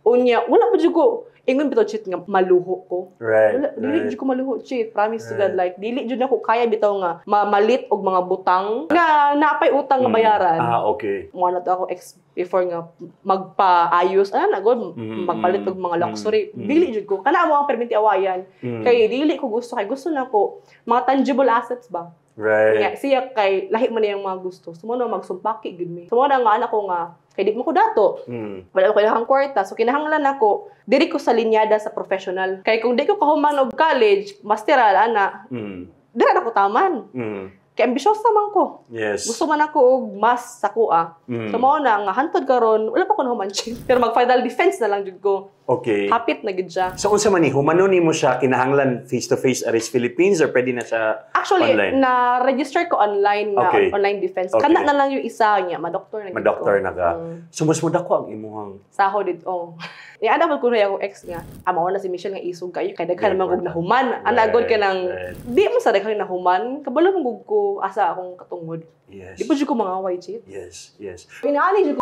Speaker 2: Unya, wala pa jud ko ingon bitaw, Chit, nga maluho ko. Wala, dili jud ko maluho, Chit. Promise to God, like dili jud ako kaya bitaw nga mamalit og mga butang nga napay utang nga bayaran. Mo na to ako ex before nga magpaayos ana na god, magpalit og mga luxury. Dili jud ko kana mo ang perminti awayan kay dili ko gusto, kay gusto na ko mga tangible assets ba. Nga siya kay lahi man niyang mga gusto, so mo na magsumpaki gud mi. So mo na nga anak ko nga kay di mo ko dato, wala ko kailangang kwarta, so kinahanglan ako diri ko sa linyada sa professional, kay kung di ko kahuman og college, masteral ana, dira na ko taman, kay ambisyosa man ko. Gusto man ako og mas sa kuha. So mao na nga hantod karon wala pa ko nahuman, Chit. Pero mag final defense na lang jud ko. Hapit na gid siya.
Speaker 1: So unsa man ni humano nimo siya, kinahanglan face to face ari sa Philippines or pwede na siya
Speaker 2: Actually,
Speaker 1: online?
Speaker 2: Na register ko online na online defense. Kana na lang yung isa niya, ma-doctor na gid
Speaker 1: Ma-doctor
Speaker 2: ko.
Speaker 1: Na ka. So mas mudako ang imuhang
Speaker 2: Sahod dito. Oh. Ya ana man kuno akong ex nga. Amo na si Michelle nga isog kayo kay daghan man kog nahuman. Ana gud ka nang di mo sa daghan nahuman, kabalo man gud ko asa akong katungod. Di pa jud ko mangaway, Chit. Inaani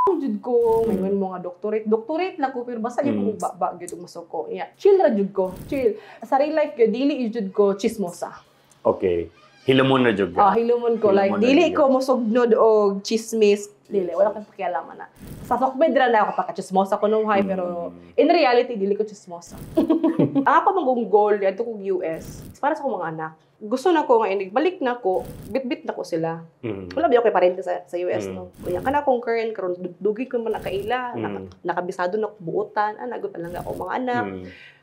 Speaker 2: jud ko ngayon mo nga doctorate. Doctorate lang ko, pero basta di ko ba gyud og masuko. Yeah. Chill ra jud ko. Chill. Sa real life gyud dili jud ko chismosa.
Speaker 1: Okay. Hilumon na jud ka.
Speaker 2: Ah, hilumon ko, like
Speaker 1: Hilumon na
Speaker 2: dili
Speaker 1: jud
Speaker 2: ko mosugnod og chismis. Dili, wala kang pakialaman na. Sa sokmed ra na ako paka chismosa ko nung high, pero in reality dili ko chismosa. Ang ako mong goal adto kog US para sa akong mga anak. Gusto na ko nga inig balik na ko, bit-bit na ko sila. Wala ba kay parente sa US, no? Unya kana akong current karon, dugi ko man nakaila, nakabisado na ko buotan, ana gud lang ako mga anak.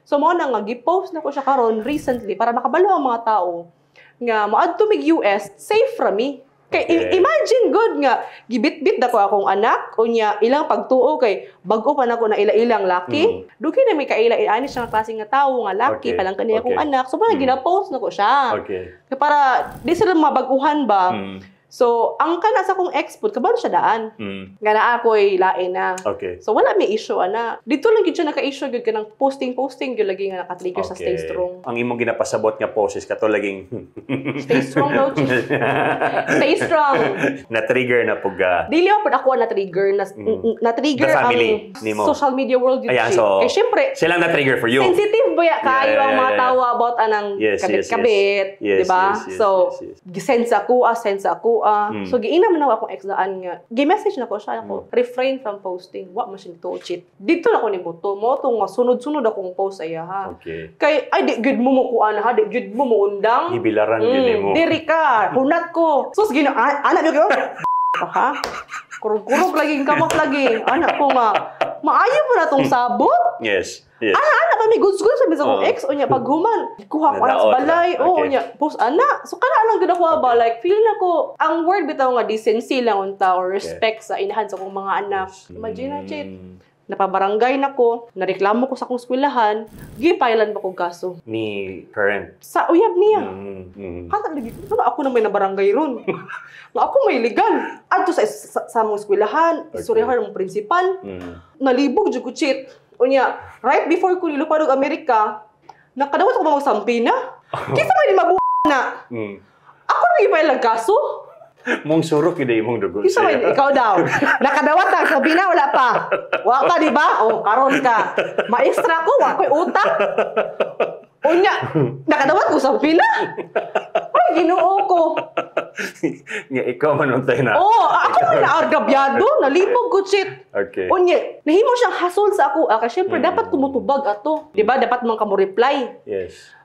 Speaker 2: So mao na nga gi-post na ko siya karon recently para makabalo ang mga tao nga moadto mig US, safe ra mi. Kay imagine good nga gibit-bit na ko akong anak, unya ilang pagtuo kay bag-o pa nako na ila-ilang laki. Dugi na may kaila ani siya nga klase nga tawo nga laki pa lang kaniya akong anak. So parang gina-post na ko siya. Kay para di sila mabaguhan ba. So ang kana sa akong ex pud kabalo siya daan. Nga naa ako'y lain na. So wala may issue ana. Dito lang gyud siya naka-issue gyud kanang posting posting gyud lagi nga naka-trigger sa stay strong.
Speaker 1: Ang imong ginapasabot nga poses kato laging
Speaker 2: Stay strong daw. Chief. Stay strong.
Speaker 1: Na-trigger na pug ka.
Speaker 2: Dili man pud ako na trigger na, na trigger
Speaker 1: The family
Speaker 2: ang
Speaker 1: nimo.
Speaker 2: Social media world yun.
Speaker 1: Ayan,
Speaker 2: Chief.
Speaker 1: so,
Speaker 2: Kay syempre
Speaker 1: silang na-trigger for you.
Speaker 2: Sensitive ba ya kayo ang mga tao about anang kabit-kabit, di ba? So, gisense ako, sense ako, ah. So, giina man ako akong ex daan nga. Gi-message na ko siya ako, "Refrain from posting." Wa man siya nito cheat. Dito na ko ni buto mo to nga sunod-sunod akong post sa iya ha. Kay ay di gud mo mo kuan ha, di gud mo mo undang.
Speaker 1: Gibilaran gyud nimo.
Speaker 2: Diri ka, hunat ko. Sus gina anak yo ha. Kurog-kurog lagi kamot lagi. Anak ko nga maayo mo na tong sabot. Ana pa may goods goods sabi sa akong ex unya paghuman kuha ko anak sa
Speaker 1: Nadaot
Speaker 2: balay.
Speaker 1: ra.
Speaker 2: Oh, unya post ana. So kana lang gud ako ba, like feel na ko ang word bitaw nga decency lang unta or respect sa inahan sa akong mga anak. Imagine na, Chit. Napabarangay na ko, nareklamo ko sa akong eskwelahan, gipailan ba kong kaso?
Speaker 1: Ni current.
Speaker 2: Sa uyab niya. Kata lagi ko, ano ako na may nabarangay ron? Nga ako may legal. Adto sa mong eskwelahan, istoryahan mong principal, nalibog jud ko, Chit. Unya, right before ko nilupad og Amerika, nakadawat ko magsampina. Kinsa may di mabu na? Ako na gipailan kaso?
Speaker 1: Mong surok yun imong dugo.
Speaker 2: Kinsa may ikaw daw? Nakadawat na sampina, wala pa. Wa pa, di ba? Oh, karon ka. Maestra ko, wa ko'y utak. Unya, nakadawat ko sampina. Ay, Ginoo ko.
Speaker 1: Nga ikaw man untay na.
Speaker 2: Oh, ako man na argabyado, nalibog ko, Chit. Unya, nahimo siyang hasol sa ako. Ah, kasi syempre, dapat kumutubag ato. Di ba? Dapat man kamo reply.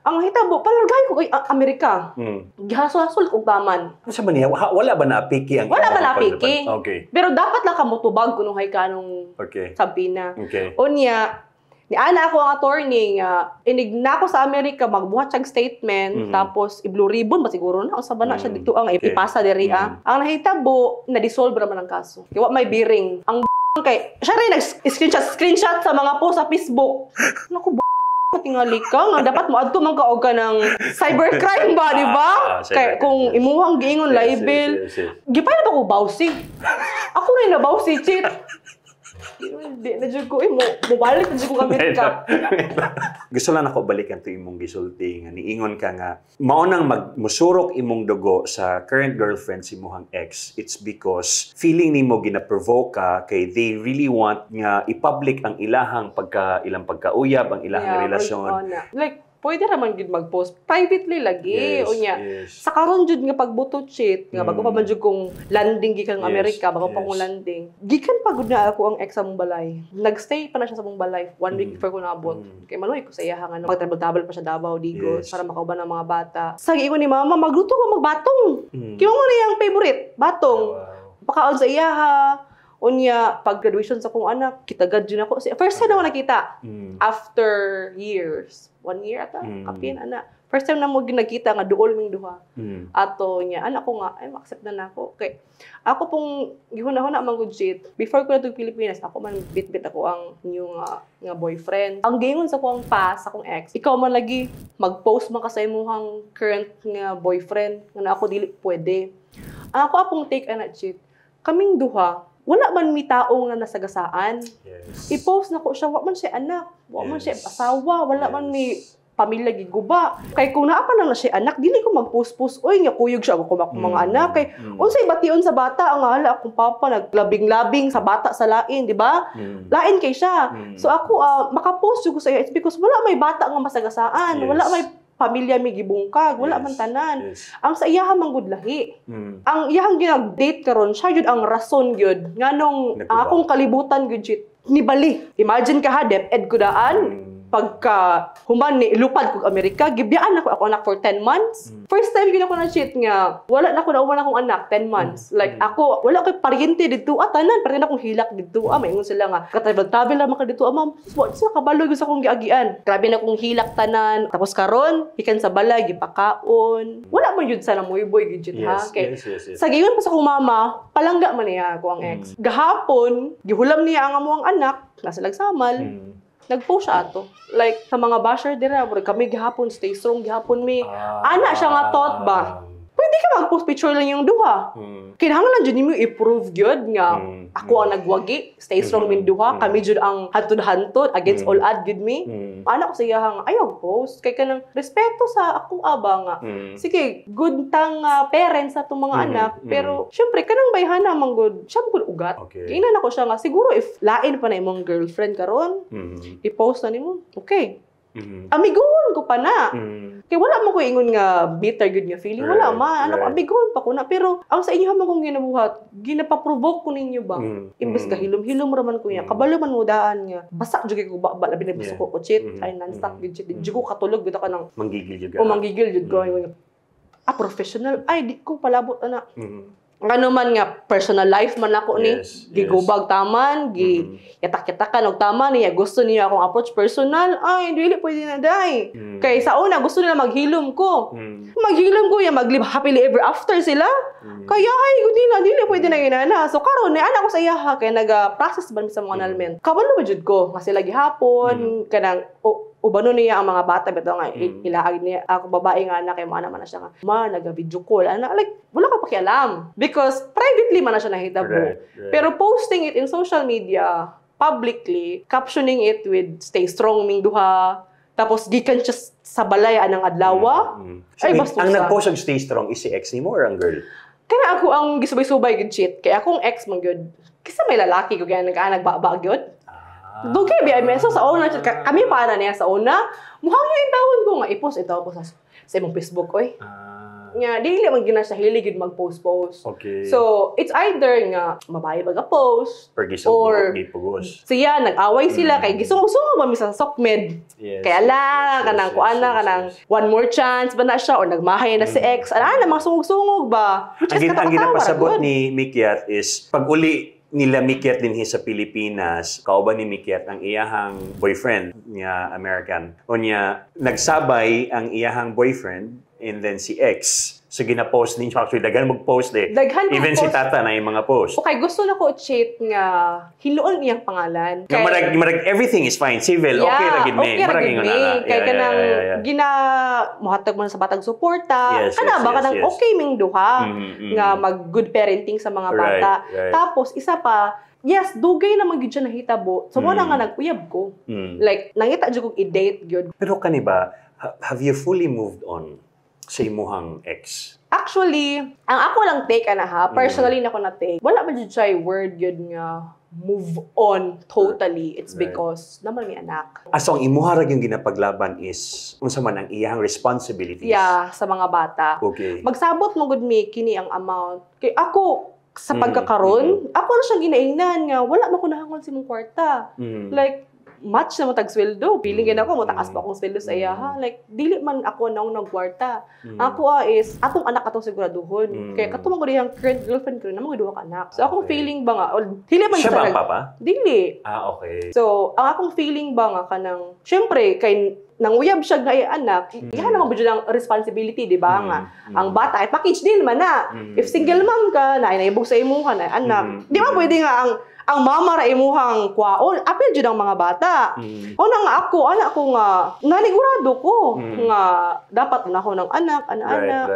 Speaker 2: Ang hitabo, palargay ko kay Amerika. Gihasol-hasol kog taman.
Speaker 1: Ano sa man niya? Wala ba naapiki ang
Speaker 2: Wala ba
Speaker 1: imong
Speaker 2: naapiki?
Speaker 1: paglaban?
Speaker 2: Pero dapat lang kamutubag kuno hay kanong sampina. Unya, ni ana ako ang attorney nga inig na ako sa Amerika magbuhat siyang statement, tapos i-blue ribbon ba siguro na usa ba na siya dito ang ipasa diri ah. Ang nahitabo, na dissolve ra man ang kaso. Kay wa may bearing. Ang kay siya rin nag screenshot screenshot sa mga post sa Facebook. Naku, tingali ka nga dapat mo adto man ka og ka ng cybercrime ba, di ba?
Speaker 1: Ah,
Speaker 2: Kay
Speaker 1: cybercrime,
Speaker 2: kung
Speaker 1: yes.
Speaker 2: imuhang giingon libel,
Speaker 1: Yes.
Speaker 2: gipay na ba ko bawsi? Ako rin na bawsi, Chit. Hindi na jud ko eh, mo mobalik na jud ko Amerika.
Speaker 1: Gusto lang ako balikan to imong gisulti nga niingon ka nga mao nang magmusurok imong dugo sa current girlfriend si imong ex. It's because feeling nimo gina-provoke ka kay they really want nga i-public ang ilahang pagka ilang pagkauyab, ang ilahang relasyon.
Speaker 2: Oh, na. Like, pwede raman gid mag-post privately lagi. Unya, sa karon jud nga pagbuto, cheat nga bago pa man jud kong landing gikan Amerika, bago pa kong landing, gikan pa gud na ako ang ex sa mong balay. Nagstay pa na siya sa mong balay one week before ko naabot kay maluoy ko sa iya nga mag travel pa siya Davao, Digos para makauban ang mga bata. Sa giingon ni mama, magluto ko magbatong kay mo na iyang favorite batong. Pakaon sa iyaha. Unya, pag graduation sa akong anak, kitagad jud ako. First time na ako nakita after years, one year ata, kapin ana. First time na mo ginagkita nga duol ming duha. Ato niya, anak ko nga, ay, accept na nako. Okay. Ako pong gihuna-huna man gud shit. Before ko na Pilipinas, ako man bit-bit ako ang new nga boyfriend. Ang giingon sa akong past, sa akong ex, ikaw man lagi mag-post man ka sa imong current nga boyfriend nga na ako dili pwede. Ang ako apong take ana cheat. Kaming duha, wala man mi tao nga nasagasaan. I-post na ko siya, wa man siya anak, wa man siya asawa, wala man mi pamilya giguba. Kay kung naa pa lang na siya anak, dili ko mag-post-post, oy, nga kuyog siya ako akong mga anak. Kay unsay bation sa bata ang hala akong papa naglabing-labing sa bata sa lain, di ba? Lain kay siya. So ako makapost jud ko sa iya, it's because wala may bata nga masagasaan, wala may pamilya may gibungkag, wala man tanan. Ang sa iyaha man gud lahi. Ang iyahang ginag-date karon, siya jud ang rason gyud nganong
Speaker 1: Nagkuba.
Speaker 2: Ang akong kalibutan gyud shit nibali. Imagine ka ha, DepEd ko daan. Pagka human ni lupad kog Amerika, gibiyaan ako ako anak for 10 months. First time gyud ako na shit nga wala na ako nauman akong anak 10 months. Like ako, wala koy paryente didto ah, tanan paryente akong hilak didto ah, maingon sila nga ka travel travel lang ka didto ah, ma'am. Wa sila kabalo gyud sa akong giagian. Grabe na akong hilak tanan. Tapos karon, gikan sa balay gipakaon. Wala man yun sa namoyboy gyud shit ha. Kay
Speaker 1: yes.
Speaker 2: sa giyon pa sa akong mama, palangga man niya ako ang ex. Gahapon, gihulam niya ang among anak, nasa lagsamal. Nag-post siya ato. Like, sa mga basher dira, murag kami gihapon, stay strong gihapon mi. Ana siya nga thought ba? Pwede ka mag-post picture lang yung duha. Kinahanglan jud nimo i-prove gyud nga ako ang nagwagi, stay strong min duha, kami jud ang hantod-hantod against all odds gyud mi. Ana ko sa iya nga ayaw post kay kanang respeto sa ako aba nga. Sige, good tang parents sa atong mga anak, pero syempre kanang bayhana man gud, siya man gud ugat. Kainan ako siya nga siguro if lain pa na imong girlfriend karon, i-post na nimo. Okay. Amiguhon ko pa na. Kay wala mo ko ingon nga bitter gud nga feeling. Wala man. Ano, amiguhon pa ko na. Pero ang sa inyo man kong ginabuhat, ginapaprovoke ko ninyo ba? Imbes ka hilom-hilom ra man ko niya. Kabalo man mo daan nga. Basa jud kay ko ba labi na ko cheat. Ay, non-stop gud cheat. Di ko katulog gud ka nang
Speaker 1: Manggigil juga.
Speaker 2: O manggigil jud ko. Ingon nga, ah, professional. Ay, di ko palabot ana. Ano man nga personal life man ako ni gigubag taman gi yatak-yatakan og tama niya, gusto niya akong approach personal, ay dili pwede na day. Kay sa una gusto nila maghilom ko. Maghilom ko ya, maglive happily ever after sila. Kaya ay gud nila dili pwede na inana. So karon ni ana ko sa iya ha, kay naga process ba mi sa mga annulment. Kabalo ba jud ko nga sila gihapon kanang ubano niya ang mga bata bitaw nga ilaag niya ako babae nga anak kay mga naman na siya nga ma naga video call ana, like wala ka pakialam because privately man na siya nahitabo. Pero posting it in social media publicly, captioning it with "stay strong ming duha," tapos gikan siya sa balay anang adlaw.
Speaker 1: So,
Speaker 2: Ay,
Speaker 1: wait,
Speaker 2: bastusa.
Speaker 1: ang nag-post og "stay strong" is si ex nimo or ang girl?
Speaker 2: Kaya ako ang gisubay-subay gud cheat. Kaya akong ex man gyud. Kisa may lalaki ko kaya nag ba gyud. Dugay biya so sa una kami pa na niya sa una. Muhang yung tawon ko nga i-post ito ako sa imong Facebook oy. Nga dili man gina siya hilig gyud mag-post-post. So, it's either nga mabayi ba post
Speaker 1: Or gisog gipugos.
Speaker 2: Siya nag-away sila kay gisungog-sungog ba mi sa socmed. Kaya lang kanang kuan na kanang one more chance ba na siya or nagmahay na si ex. Ana na mga sungog-sungog ba? Which is
Speaker 1: Ang
Speaker 2: katakatawa ra
Speaker 1: ginapasabot
Speaker 2: gud.
Speaker 1: ni Mikiat is pag uli nila Mikiat dinhi sa Pilipinas, kauban ni Mikiat ang iyahang boyfriend niya American. O niya nagsabay ang iyahang boyfriend and then si ex. So gina-post ninyo, actually daghan mag-post eh.
Speaker 2: Daghan
Speaker 1: Even si
Speaker 2: mag-post.
Speaker 1: Tata na yung mga post.
Speaker 2: Okay, gusto na ko cheat nga hinuon iyang pangalan.
Speaker 1: Nga marag everything is fine, civil, okay ra gid mi.
Speaker 2: Okay ra
Speaker 1: Marag
Speaker 2: gid
Speaker 1: ingon
Speaker 2: mi.
Speaker 1: na.
Speaker 2: Kay kanang gina mohatag man sa batag suporta. Kana ba kanang okay ming duha nga mag good parenting sa mga bata. Tapos isa pa, Yes, dugay naman gyud siya nahitabo. So mo na nga nag-uyab ko. Like nangita jud kog i-date gyud.
Speaker 1: Pero kani ba, have you fully moved on sa imuhang ex?
Speaker 2: Actually, ang ako lang take ana ha, personally na ko na take. Wala man jud siya word gyud nga move on totally. It's because naman may anak.
Speaker 1: Ah, so ang imuha ra yung ginapaglaban is unsa man ang iyang responsibilities.
Speaker 2: Yeah, sa mga bata. Magsabot mo gud mi kini ang amount. Kay ako sa pagkakaron, ako na siyang ginaingnan nga wala man ko nahangol sa imong kwarta. Like match na mo tag sweldo. Feeling mm. ako mo taas pa akong sweldo sa iya ha. Like dili man ako naong nagkwarta. Ako is atong anak atong siguraduhon. Kaya kato man gud iyang current girlfriend ko na mga duha ka anak. So akong feeling ba nga, well, dili man
Speaker 1: Siya
Speaker 2: sa
Speaker 1: ba ang papa?
Speaker 2: Dili.
Speaker 1: Ah, okay.
Speaker 2: So, ang akong feeling ba nga kanang, syempre, kay nanguyab siya nga iya anak, iha naman ba ang responsibility, di ba nga? Ang bata, ay package deal man na. If single mom ka, na naibog sa imuha na anak, di ba pwede nga ang mama ra imuhang kwaon, apil jud ang mga bata. O na nga ako, anak ko nga, nanigurado ko nga dapat na ako ng anak, anak-anak.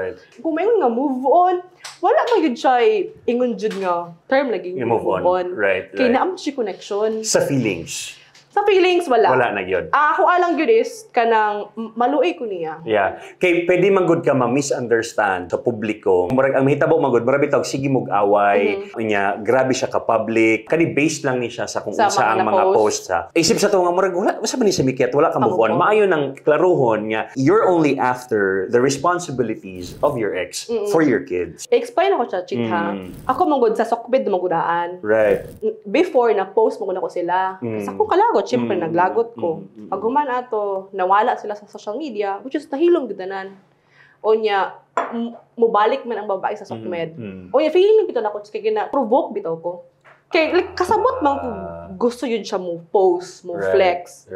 Speaker 2: Kung maingon nga move on, wala man gyud siya ingon jud nga term lagi.
Speaker 1: You move on.
Speaker 2: Kay naa man siya connection.
Speaker 1: Sa feelings.
Speaker 2: Sa feelings, wala.
Speaker 1: Wala na gyud.
Speaker 2: Ang ako alang gyud is kanang maluoy ko niya.
Speaker 1: Yeah. Kay pwede man gud ka ma-misunderstand sa publiko. Murag ang mahitabo man gud, murag bitaw sige mog away, unya grabe siya ka public. Kani based lang ni siya sa kung
Speaker 2: Sa
Speaker 1: unsa
Speaker 2: mga
Speaker 1: ang mga
Speaker 2: na-post.
Speaker 1: post ha. Isip sa to nga murag wala usa man ni sa mikyat, wala ka move
Speaker 2: Ka move
Speaker 1: on.
Speaker 2: On.
Speaker 1: Maayo nang klaruhon nga you're only after the responsibilities of your ex for your kids.
Speaker 2: I-explain ako siya, Chit, ha. Ako man gud sa sokbed man gudaan. Before na post mo ko sila. Sa akong kalagot, syempre naglagot ko. Pag human ato, nawala sila sa social media, which is nahilom gyud tanan. O nya, mubalik man ang babae sa sokmed. O nya, feeling bitaw nako kay gina provoke bitaw ko. Kay like kasabot man ko gusto yun siya mo post, mo flex.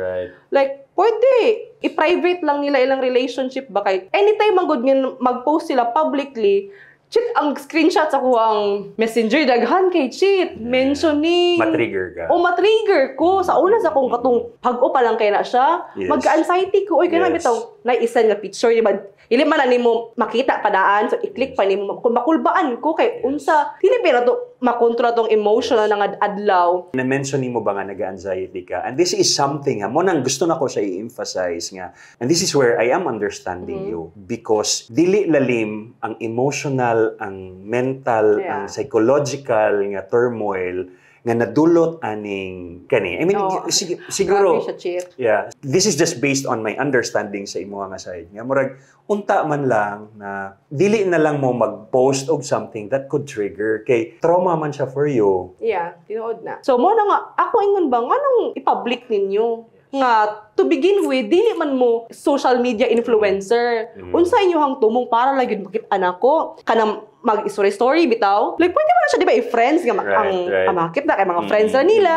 Speaker 2: Like, pwede. I-private lang nila ilang relationship ba kay anytime man gud nga mag-post sila publicly, cheat ang screenshot sa kuang Messenger daghan kay cheat mentioning.
Speaker 1: Ma-trigger ka.
Speaker 2: O ma-trigger ko sa una sa kong katong pag-o pa lang kay na siya, magka-anxiety ko oy, kana bitaw na isa nga picture, di ba? Ili man na nimo makita padaan, so i-click pa nimo kung makulbaan ko kay unsa dili pero to makontrol tong emotional na nga adlaw.
Speaker 1: Na-mention nimo ba nga nag-anxiety ka? And this is something, ha, mo nang gusto na ko siya i-emphasize nga. And this is where I am understanding you because dili lalim ang emotional, ang mental, ang psychological nga turmoil nga nadulot aning kani. I mean,
Speaker 2: Oo.
Speaker 1: siguro
Speaker 2: Grabe siya, cheat.
Speaker 1: Yeah. This is just based on my understanding sa imo nga side. Nga murag unta man lang na dili na lang mo mag-post og something that could trigger kay trauma man siya for you.
Speaker 2: Yeah, tinuod na. So mo na nga ako ingon ba nganong i-public ninyo? Nga to begin with dili man mo social media influencer. Unsa inyohang tumong para lang gyud makita nako kanang mag-story story bitaw? Like pwede man na siya, di ba, i-friends nga ang ang makita kay mga friends na nila.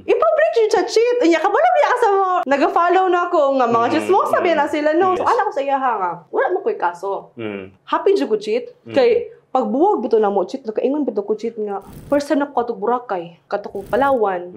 Speaker 2: I-public yun siya, cheat. Unya, kabalo biya ka sa mga nag-follow na ako nga mga chismosa biya na sila, no? So, anak ko sa iya ha nga, wala mo ko'y kaso. Happy jud ko, cheat. Kay, pagbuwag bito na mo, cheat, nakaingon bito ko, cheat, nga, first time na ko katog Boracay, kato ko Palawan.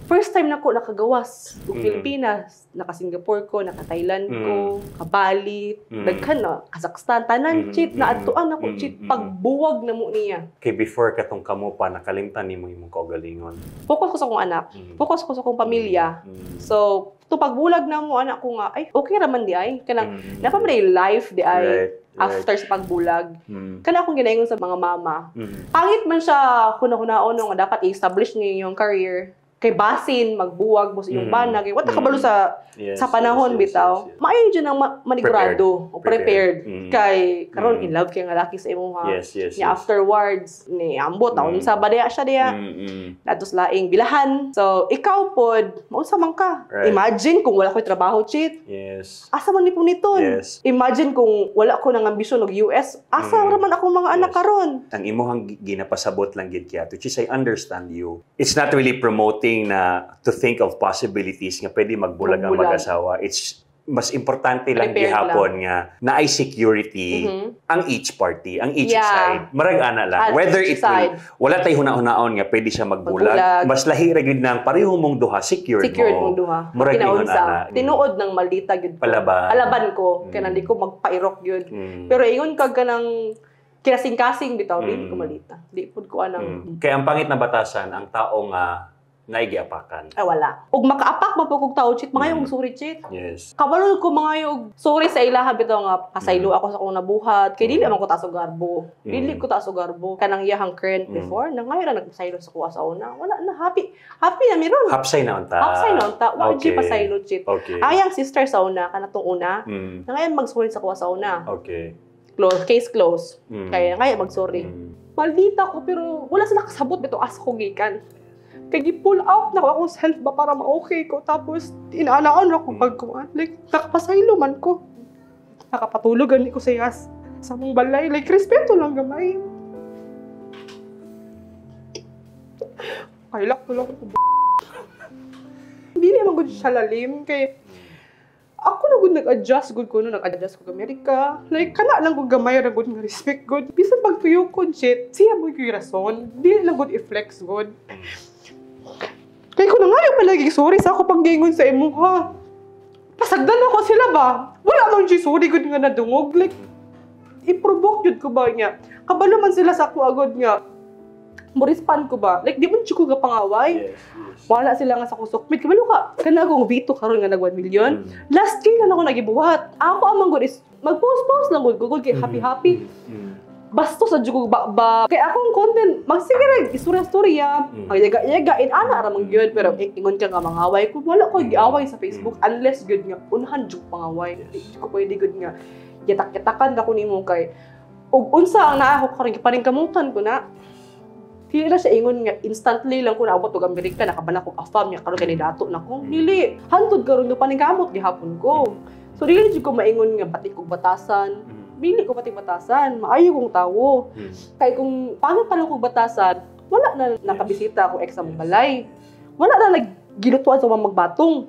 Speaker 2: First time na ko nakagawas ug Pilipinas, naka Singapore ko, naka Thailand ko, ka Bali, daghan na, Kazakhstan, tanan, cheat, na adtuan ako, cheat, pagbuwag na mo niya.
Speaker 1: Kay before katong kamo pa nakalimtan nimo imong kaugalingon.
Speaker 2: Focus ko sa akong anak, focus ko sa akong pamilya. So, to pagbulag na mo anak ko nga, ay, okay raman di ay. Kanang, napa man ay life di ay after sa pagbulag. Kana akong ginaingon sa mga mama. Pangit man siya kuna-kunaon nga dapat i-establish niyo yung career. Kay basin, magbuwag mo sa iyong bana. Kay wala ka kabalo sa sa panahon bitaw. Maayo jud ang manigurado o prepared. Kay karon in love kay nga laki sa imuha.
Speaker 1: Yes,
Speaker 2: Nya afterwards ni ambot taon sa badaya siya diya. Datos laing bilahan. So ikaw pod, maunsa man ka. Imagine kung wala ko'y trabaho, cheat. Asa man ni puniton? Imagine kung wala ko nang ambisyon og US, asa ra man akong mga anak karon?
Speaker 1: Ang imuhang ginapasabot lang gid kaya, which is I understand you. It's not really promoting na to think of possibilities nga pwede magbulag ang
Speaker 2: Magbulag.
Speaker 1: Mag-asawa. It's mas importante lang
Speaker 2: Prepared
Speaker 1: gihapon nga naay security ang each party, ang each side. Marag ana lang.
Speaker 2: Ah,
Speaker 1: Whether
Speaker 2: each
Speaker 1: it will,
Speaker 2: side.
Speaker 1: Wala tay huna-hunaon nga pwede siya magbulag.
Speaker 2: Magbulag.
Speaker 1: Mas lahi ra gyud nang pareho mong duha secured,
Speaker 2: Secured
Speaker 1: mo.
Speaker 2: mong duha.
Speaker 1: Murag ingon
Speaker 2: Kinaunsa.
Speaker 1: ana.
Speaker 2: Tinuod ng maldita gyud ko.
Speaker 1: Palaban.
Speaker 2: Alaban ko. Kaya di ko magpairok gyud. Pero ingon kag kanang Kinasing-kasing bitaw, dili ko malita. Di pud ko anang
Speaker 1: Kaya ang pangit na batasan, ang tao nga naigiapakan.
Speaker 2: Ay, wala. Ug makaapak man pud kog tao, Chit, mga yung sorry, Chit. Kabalo ko mga yung sorry sa ilaha bitaw nga pasaylo ako sa akong nabuhat. Kay dili man ko taas og garbo. Dili ko taas og garbo. Kanang iyahang current before, na ngayon na nagpasaylo sa kuha sa una. Wala na, happy. Happy na meron.
Speaker 1: Hapsay na unta.
Speaker 2: Hapsay na unta. Wa okay. Pasaylo, Chit. Ang iyang sister sa una, kanatong una, na ngayon magsorry sa kuha sa una. Close, case close. Kaya ngayon magsorry. Maldita ko, pero wala sila kasabot bitaw asa ko gikan. Kay gi-pull out na ko akong self ba para ma-okay ko. Tapos, inaanaan ako pagkuan. Like, nakapasaylo man ko. Nakapatulog gani ko sa yas. Sa mong balay. Like, respeto lang gamay. Kailak ko lang ko. Hindi naman gud siya lalim. Kay, ako na gud nag-adjust gud ko no, nag-adjust ko sa Amerika. Like, kana lang gud gamay ra gud nga respect gud. Bisan pagtuyo ko, shit, siya mo yung rason. Dili lang gud i-flex gud. Kay ko na nga yung palagi sorry sa ako panggingon sa imuha. Pasagdan ako sila ba? Wala man siya sorry gud nga nadungog. Like, i-provoke jud ko ba niya? Kabalo man sila sa ako agad nga. Mo-respond ko ba? Like, di man jud ko gapangaway. Wala sila nga sa kusok. Mit, kabalo ka. Kana akong veto karon nga nag 1 million. Last year lang ako nagibuhat. Ako ang manggod is mag-post-post lang gud gud kay happy-happy. Bastos sa jud ko ba, ba. Kay akong content magsige ra istorya-istorya, magyaga-yaga in ana ra man gyud, pero ingon ka nga mangaway ko, wala ko giaway sa Facebook unless gyud nga unahan jud pangaway. Di jud ko pwede gyud nga yatak-yatakan ka ko nimo kay ug unsa ang naa ko karon gipaningkamutan ko na. Dili na siya ingon nga instantly lang ko naabot og Amerika, nakabala kog afam niya karon kay dato na ko. Dili, hantod karon nga paningkamot gihapon ko. So dili jud ko maingon nga batik og batasan. Dili ko batik batasan, maayo kong tawo. Kay kung pangit pa lang kog batasan, wala na nakabisita ako ex sa mong balay. Wala na naggilutuan sa mga magbatong.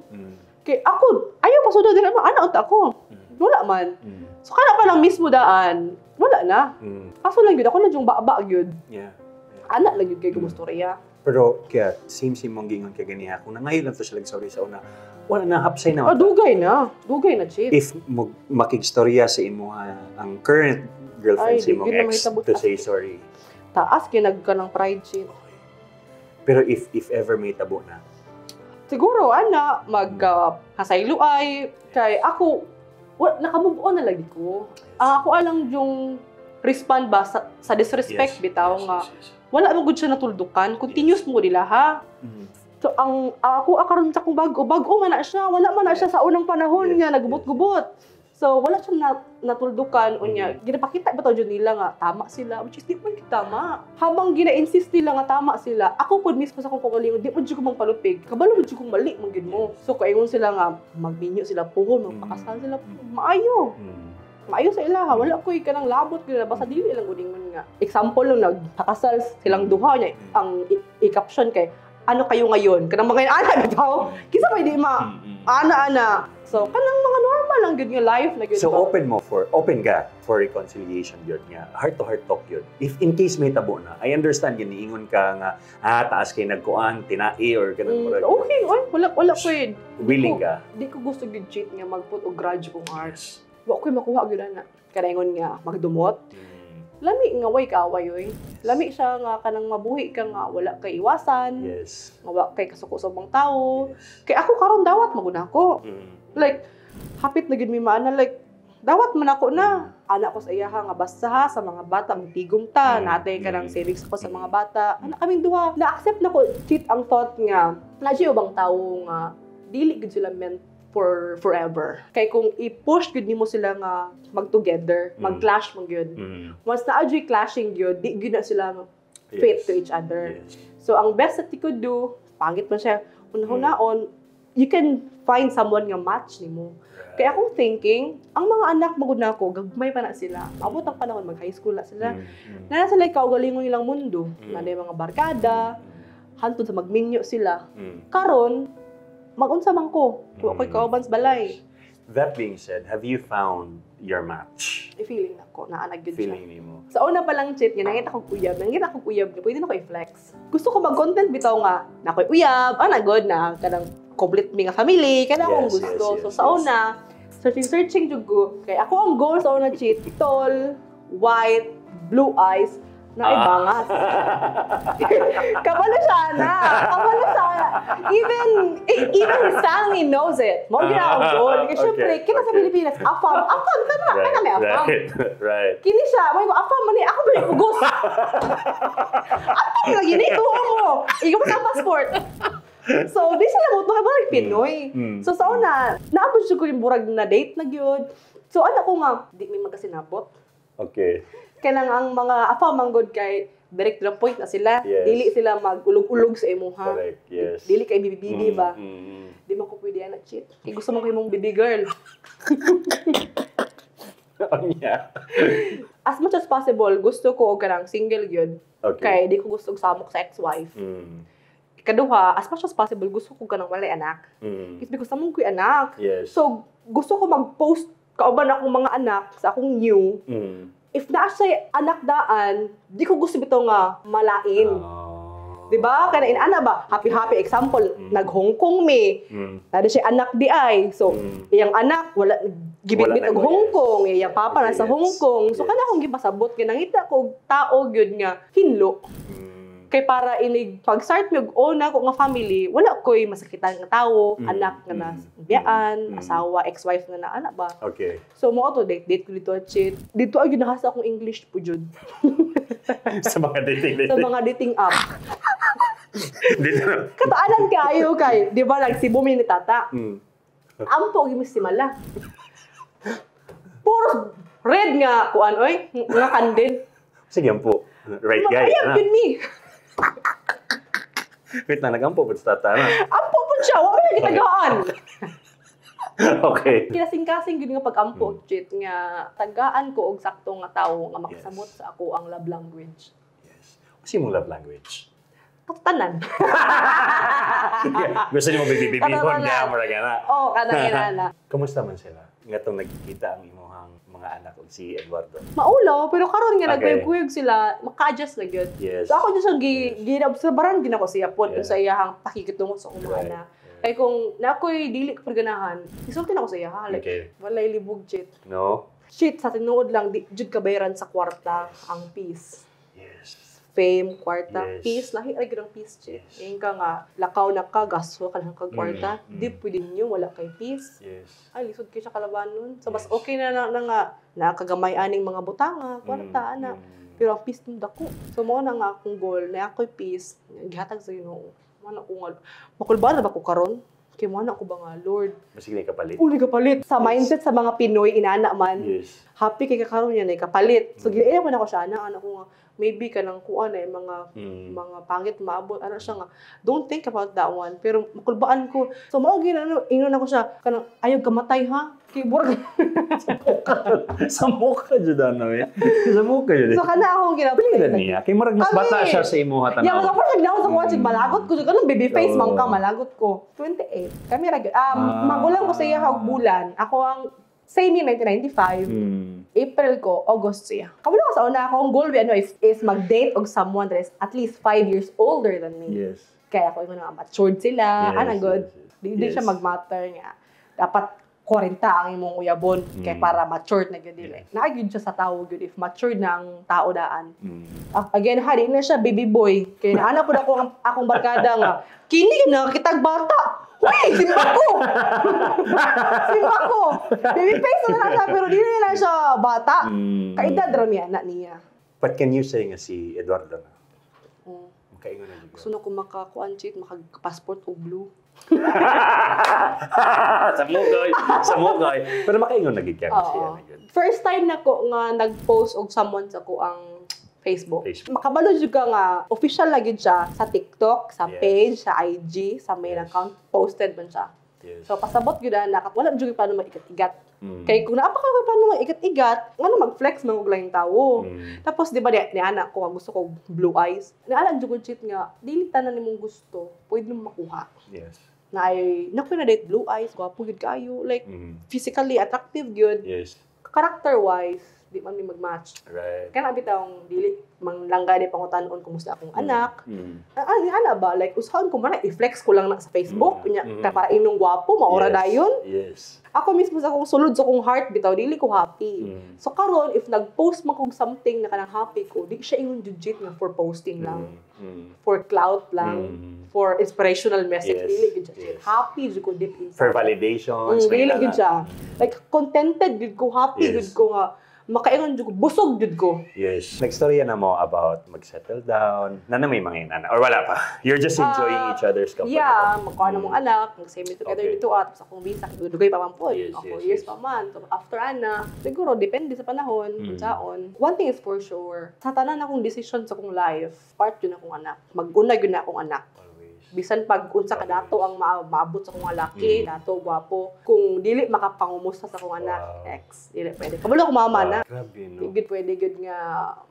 Speaker 2: Kay ako, ayaw pa sudod dili man ana unta ako. Wala man. So kana pa lang mismo daan, wala na. Kaso lang gyud ako na yung baba gyud. Ana lang gyud kay kumustorya.
Speaker 1: Pero kaya same same mong gingon kay ganiha kung nangayo lang to sila sorry sa una, wala na, hapsay na.
Speaker 2: Ah, dugay na. Dugay na, Chit.
Speaker 1: If mo makigstorya sa imuha ang current girlfriend
Speaker 2: Ay,
Speaker 1: sa
Speaker 2: di
Speaker 1: imong
Speaker 2: gyud na
Speaker 1: ex
Speaker 2: mahitabo.
Speaker 1: to say sorry.
Speaker 2: Taas kay nagka ng pride, Chit.
Speaker 1: Okay. Pero if ever may tabo na,
Speaker 2: Siguro ana mag hasaylo ay kay ako wa, naka-move on na lagi ko. Ang ako alang yung respond ba sa disrespect bitaw nga wala mo gud siya natuldukan, continuous mo nila ha. So ang ako akaron sa akong bago, bago man na siya, wala man na siya sa unang panahon nga nagubot-gubot. So wala siya natuldukan unya. Ginapakita ba jud nila nga tama sila, which is di man gid tama. Habang gina-insist nila nga tama sila, ako pud mismo sa akong kaugalingon, di man jud ko mangpalupig. Kabalo man jud kong mali man gid mo. So kaingon sila nga magminyo sila puhon, magpakasal sila puhon, maayo. Maayo sa ilaha, wala ko'y kanang labot gid basta dili lang gud ingon nga. Example lang, nagpakasal silang duha niya, ang i-caption kay ano kayo ngayon? Kanang mga ana bitaw. Kinsa may di ma ana-ana. So kanang mga normal lang gyud nga life na gyud
Speaker 1: So
Speaker 2: ba?
Speaker 1: open ka for reconciliation gyud nga, heart to heart talk gyud. If in case may tabo na, I understand gyud niingon ka nga taas kay nagkuan, tinai or kanang murag.
Speaker 2: Okay, oy, wala wala ko yun.
Speaker 1: Willing ka.
Speaker 2: Di ko gusto gyud, Chit, nga magput og grudge kong heart. Wa ko'y makuha gyud ana. Kanaingon nga magdumot. Lami nga way kaaway oy. Lami siya nga kanang mabuhi ka nga wala kay iwasan. Nga wa kay kasuko sa ubang tao. Kay ako karon dawat maguna ako. Like hapit na gyud mi maana, like dawat man ako na. Ana ko sa iyaha nga basta ha sa mga bata magtigom ta, natay ka ng savings ko sa mga bata. Ana kaming duha. Na-accept na ko, Chit, ang thought nga na ubang tawo nga dili gyud sila meant for forever. Kay kung i-push gyud nimo sila nga mag-together, mag-clash man gyud. Once na adyoy clashing gyud, di gyud na sila fit to each other. So ang best that you could do, pangit man siya, unahon, you can find someone nga match nimo. Kaya akong thinking, ang mga anak magud nako, gagmay pa na sila. Abot ang panahon mag-high school na sila. Na sila kaugalingon nilang mundo. Na mga barkada, hantod sa magminyo sila. Karon, magunsa man ko. Wa ko'y kauban sa balay.
Speaker 1: That being said, have you found your match?
Speaker 2: I feeling nako, naanag gyud siya.
Speaker 1: Feeling nimo.
Speaker 2: Sa una pa lang, Chit, nga nangita kog uyab, nga pwede na ko i-flex. Gusto ko mag-content bitaw nga, na ko'y uyab, ana good na, kanang complete mi nga family, kana akong gusto. So sa una, searching searching jud ko. Kay ako ang goal sa una, Chit, tall, white, blue eyes, na ay bangas. Kabalo siya na. Kabalo siya. Even his family knows it. Mao gyud akong goal. Kaya syempre, kita sa Pilipinas, afam, afam, kana, kana may afam. Kini siya, mo ko afam man ni ako ba yung pugos? Afam lagi ni tuo mo. Ikaw mo sa passport. So, di sila mo kay barag Pinoy. So, sa una, naabot siya ko yung burag na date na gyud. So, ano ko nga, di mi magkasinabot. Kaya lang ang mga afam manggod kay direct to the point na sila. Dili sila mag-ulog-ulog sa imuha.
Speaker 1: Correct. Yes.
Speaker 2: Dili kay bibi-bibi ba?
Speaker 1: Mm.
Speaker 2: Di man ko pwede ana, cheat. Kay gusto mo kay mong baby girl.
Speaker 1: Oh, yeah.
Speaker 2: As much as possible, gusto ko og kanang single gyud. Kay di ko gusto og samok sa ex-wife. Ikaduha, as much as possible, gusto ko kanang walay anak. It's because among ko'y anak. So, gusto ko mag-post kauban akong mga anak sa akong new. If naa siya anak daan, di ko gusto bitaw nga malain. Di ba? Kaya inana ba? Happy happy example, nag Hong Kong mi. Naa siya anak di ay. So, iyang anak wala gibitbit
Speaker 1: Wala na
Speaker 2: og Hong Kong, iyang papa nasa Hong Kong. So kana akong gipasabot kay nangita ko og tao gyud nga hinlo. Kay para inig pag-start mi og own ako nga family, wala ko'y masakitan nga tawo, anak nga na biyaan, asawa, ex-wife nga na anak ba. So mo to date date ko dito, cheat. Dito ay nahasa akong English po jud.
Speaker 1: Sa mga dating
Speaker 2: Sa
Speaker 1: dating.
Speaker 2: Mga dating app.
Speaker 1: Dito na.
Speaker 2: Kataanan kayo kay, di ba, like si Bumi ni Tata. Ampo gyud mi simala. Puro red nga kuan oy, nga kandin.
Speaker 1: Sige po. Right guy.
Speaker 2: Makayag
Speaker 1: Ano?
Speaker 2: yun mi.
Speaker 1: Wait na, nagampo po sa tata. Ano?
Speaker 2: Ampo po siya, wa mi gitagaan. Kinasing-kasing gyud nga pag-ampo, cheat, nga tagaan ko og sakto nga tawo nga makasabot sa ako ang love language.
Speaker 1: Yes. Kasi mong love language?
Speaker 2: Tanan.
Speaker 1: Gusto niyo mo bibibibihon
Speaker 2: Katanan.
Speaker 1: niya, mura na.
Speaker 2: Oo, kanang inana.
Speaker 1: Kumusta man sila? Nga tong nagkikita ang imuhang mga anak ug si Eduardo.
Speaker 2: Maulaw, pero karon nga nagkuyog-kuyog sila, maka-adjust na gyud. So ako jud siyang gi-obserbaran gid ako siya pod sa iyahang pakikitungo sa akong mga anak. Kay kung na ako'y dili ko ganahan, isulti na ko sa iya ha. Like, walay libog, cheat.
Speaker 1: No?
Speaker 2: Shit, sa tinuod lang, di jud kabayaran sa kwarta ang peace. Fame, kwarta, peace, lahi ra gyud ang peace, cheat. Ingka nga, lakaw na ka, gasto ka lang kag kwarta, di pwede ninyo, wala kay peace. Ay, lisod kay siya kalabanon. So, mas okay na na, na nga, nakagamay aning mga butanga, kwarta, ana. Pero ang peace nung dako. So, mo na nga akong goal, na ako'y peace, gihatag sa Ginoo. Mo na ko nga, makulba na ba ko karon? Kay mo na ko ba nga, Lord?
Speaker 1: Masige na kapalit.
Speaker 2: Uli kapalit. Sa mindset sa mga Pinoy, inana man. Happy kay kakaroon niya na kapalit. So, ginaya man ako siya, ana, ana ko nga, maybe ka nang kuan eh, mga mga pangit maabot, ano siya nga, don't think about that one, pero makulbaan ko. So mao gyud ano, ingon ako siya kanang ayaw kamatay ha, kay burag.
Speaker 1: Sa mukha jud ano eh. Sa mukha jud.
Speaker 2: So kana akong
Speaker 1: Pili
Speaker 2: ginapatay.
Speaker 1: niya. Kay murag mas
Speaker 2: Kami.
Speaker 1: bata siya sa imuha tanaw.
Speaker 2: Yeah, mas ako siya sa kotse, malagot ko. Kanang baby face man ka, malagot ko. 28. Kami ra gyud. Magulang ko sa iya og bulan. Ako ang same year, 1995. April ko, August siya. Kabalo ko sa una, akong goal ano, is mag-date og someone that is at least 5 years older than me. Kaya ako yung nga matured sila, ana good. Di siya mag-matter nga. Dapat 40 ang imong uyabon kay para matured na gyud dili. Naa gyud siya sa tao gyud if matured na ang tao daan. Again, ha, di na siya baby boy. Kay naana pud ako ang akong barkada nga kini gyud na kitag bata. Uy, simba ko! Simba ko! Baby face na na siya, pero di na siya bata. Kaedad ra niya, anak niya.
Speaker 1: But can you say nga si Eduardo na? Makaingon na jud.
Speaker 2: Gusto na ko makakuan, cheat, maka-passport o blue.
Speaker 1: Sa mugay, sa mugay. Pero makaingon na gid ka siya na gid.
Speaker 2: First time na ko nga nag-post og someone sa ko ang Facebook.
Speaker 1: Facebook.
Speaker 2: Makabalo jud ka nga official na gyud siya sa TikTok, sa page, sa IG, sa main account, posted man siya. So pasabot gyud na wala jud plano mag-igat-igat. Kay kung naa pa kayo plano mag-igat-igat, ngano mag-flex man og laing tawo? Tapos di ba ni anak ko gusto ko blue eyes. Ni anak jud ko, cheat, nga dili tanan nimong gusto, pwede mo makuha. Na ay naku na date blue eyes, gwapo gyud kayo, like physically attractive gyud. Character wise, Di man mi mag-match. Kaya bitawng dili manglangga ni pangutan-on kumusta akong anak. Ah, ah, ana ba? Like, usahan ko man na, i-flex ko lang na sa Facebook. Unya, kaya para inong gwapo, maora dayon. Ako mismo sa akong sulod sa akong heart, bitaw, dili ko happy. So karon if nag-post man kong something na kanang happy ko, di siya ingon legit nga for posting lang, for clout lang, for inspirational message. Dili gud siya. Happy jud ko deep inside.
Speaker 1: For validations.
Speaker 2: Dili
Speaker 1: may
Speaker 2: gud siya. Like contented gud ko, happy gud ko nga makaingon jud ko, busog jud ko.
Speaker 1: Yes. Nagstorya na mo about mag-settle down. Na na may mga inana. Or wala pa? You're just enjoying
Speaker 2: Ah,
Speaker 1: each other's company.
Speaker 2: Yeah, magkuha na mong anak, mag-same together dito at sa akong visa, dugay pa man pod. Ako years pa man. So, after ana, siguro depende sa panahon, kung saon. One thing is for sure, sa tanan akong decision sa akong life, part yun akong anak. Mag-una yun na akong anak.
Speaker 1: Always.
Speaker 2: Bisan pag unsa ka dato ang maabot sa akong laki, dato gwapo, kung dili makapangumusta sa akong anak, ex, dili pwede. Kabalo ako mama na.
Speaker 1: Grabe, no?
Speaker 2: Di gud pwede gud nga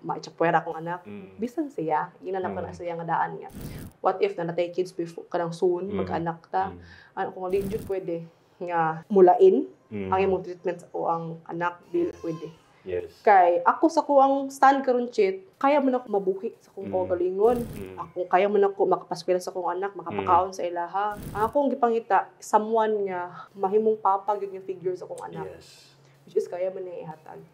Speaker 2: maitsapwera akong anak. Bisan siya, ginanap ko na siya nga daan nga. What if na natay kids before kanang soon, mag-anak ta. Ano kung di jud pwede nga mulain ang imong treatment o ang anak, dili pwede. Kay ako sa kuang stand karon, Chit, kaya man ako mabuhi sa akong kaugalingon. Ako kaya man ako makapaskwela sa akong anak, makapakaon sa ilaha. Ang akong gipangita someone nga mahimong papa gyud nga figure sa akong anak. Which is kaya man niya ihatag.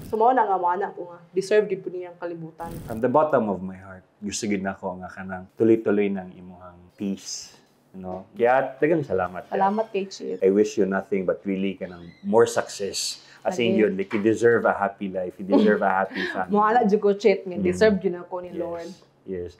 Speaker 2: So mao na nga mo anak ko nga deserve gyud po niya ang kalibutan.
Speaker 1: From the bottom of my heart, gusto gid nako nga kanang tuloy-tuloy ng imuhang peace. No? Kaya daghang salamat.
Speaker 2: Salamat kay Chit.
Speaker 1: I wish you nothing but really kanang more success. As in
Speaker 2: Lagi.
Speaker 1: Yun, like you deserve a happy life. You deserve a happy family.
Speaker 2: Mo ala jud ko, Chit, nga deserve jud ako ni Lord.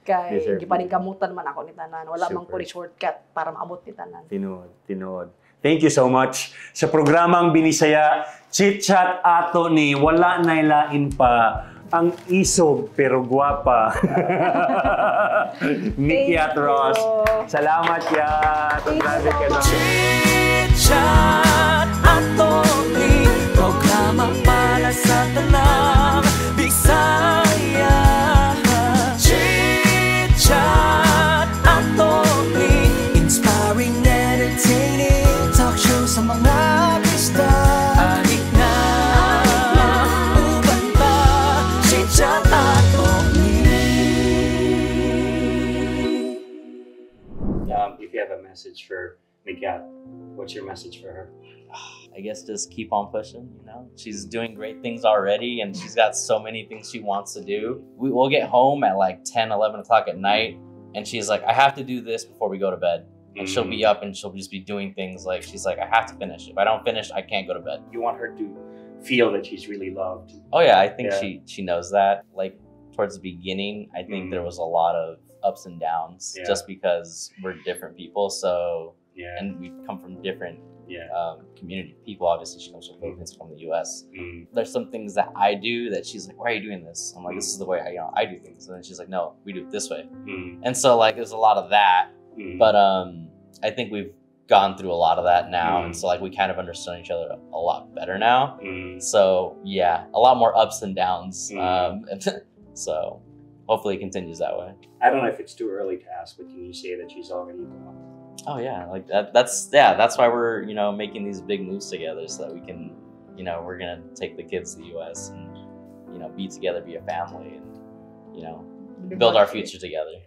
Speaker 2: Kay
Speaker 1: Deserve
Speaker 2: gipaningkamutan man ako ni tanan. Wala man ko
Speaker 1: Super.
Speaker 2: ni shortcut para maabot ni tanan.
Speaker 1: Tinuod, tinuod. Thank you so much sa programang Binisaya, Chit Chat ato ni wala na lain pa ang isog pero gwapa, Nikki
Speaker 2: Thank
Speaker 1: at Ross.
Speaker 2: You.
Speaker 1: Salamat ya.
Speaker 2: Thank you
Speaker 1: Grabe
Speaker 2: so
Speaker 1: ka na.
Speaker 2: Much.
Speaker 3: Chit-chat ato ni programa para sa tanang Bisaya. Chit-chat ato ni inspiring, entertaining talk show sa mga bisdak. Anik na uban ta. Chit-chat ato ni.
Speaker 1: If you have a message for Mikat, what's your message for her?
Speaker 4: I guess just keep on pushing. She's doing great things already and she's got so many things she wants to do. We will get home at like 10, 11 o'clock at night and she's like, "I have to do this before we go to bed." And she'll be up and she'll just be doing things like she's like, "I have to finish. If I don't finish, I can't go to bed."
Speaker 1: You want her to feel that she's really loved.
Speaker 4: Oh yeah, I think she knows that. Like towards the beginning, I think there was a lot of ups and downs just because we're different people. So and we come from different community people. Obviously, she comes from Philippines, from the U.S. There's some things that I do that she's like, "Why are you doing this?" I'm like, "This is the way I do things." And then she's like, "No, we do it this way." And so like there's a lot of that, but I think we've gone through a lot of that now, and so like we kind of understand each other a lot better now. So yeah, a lot more ups and downs. And so hopefully it continues that way.
Speaker 1: I don't know if it's too early to ask, but can you say that she's already gone?
Speaker 4: Oh yeah, like that. That's yeah. That's why we're making these big moves together so that we can we're gonna take the kids to the U.S. and be together, be a family, and build our future together.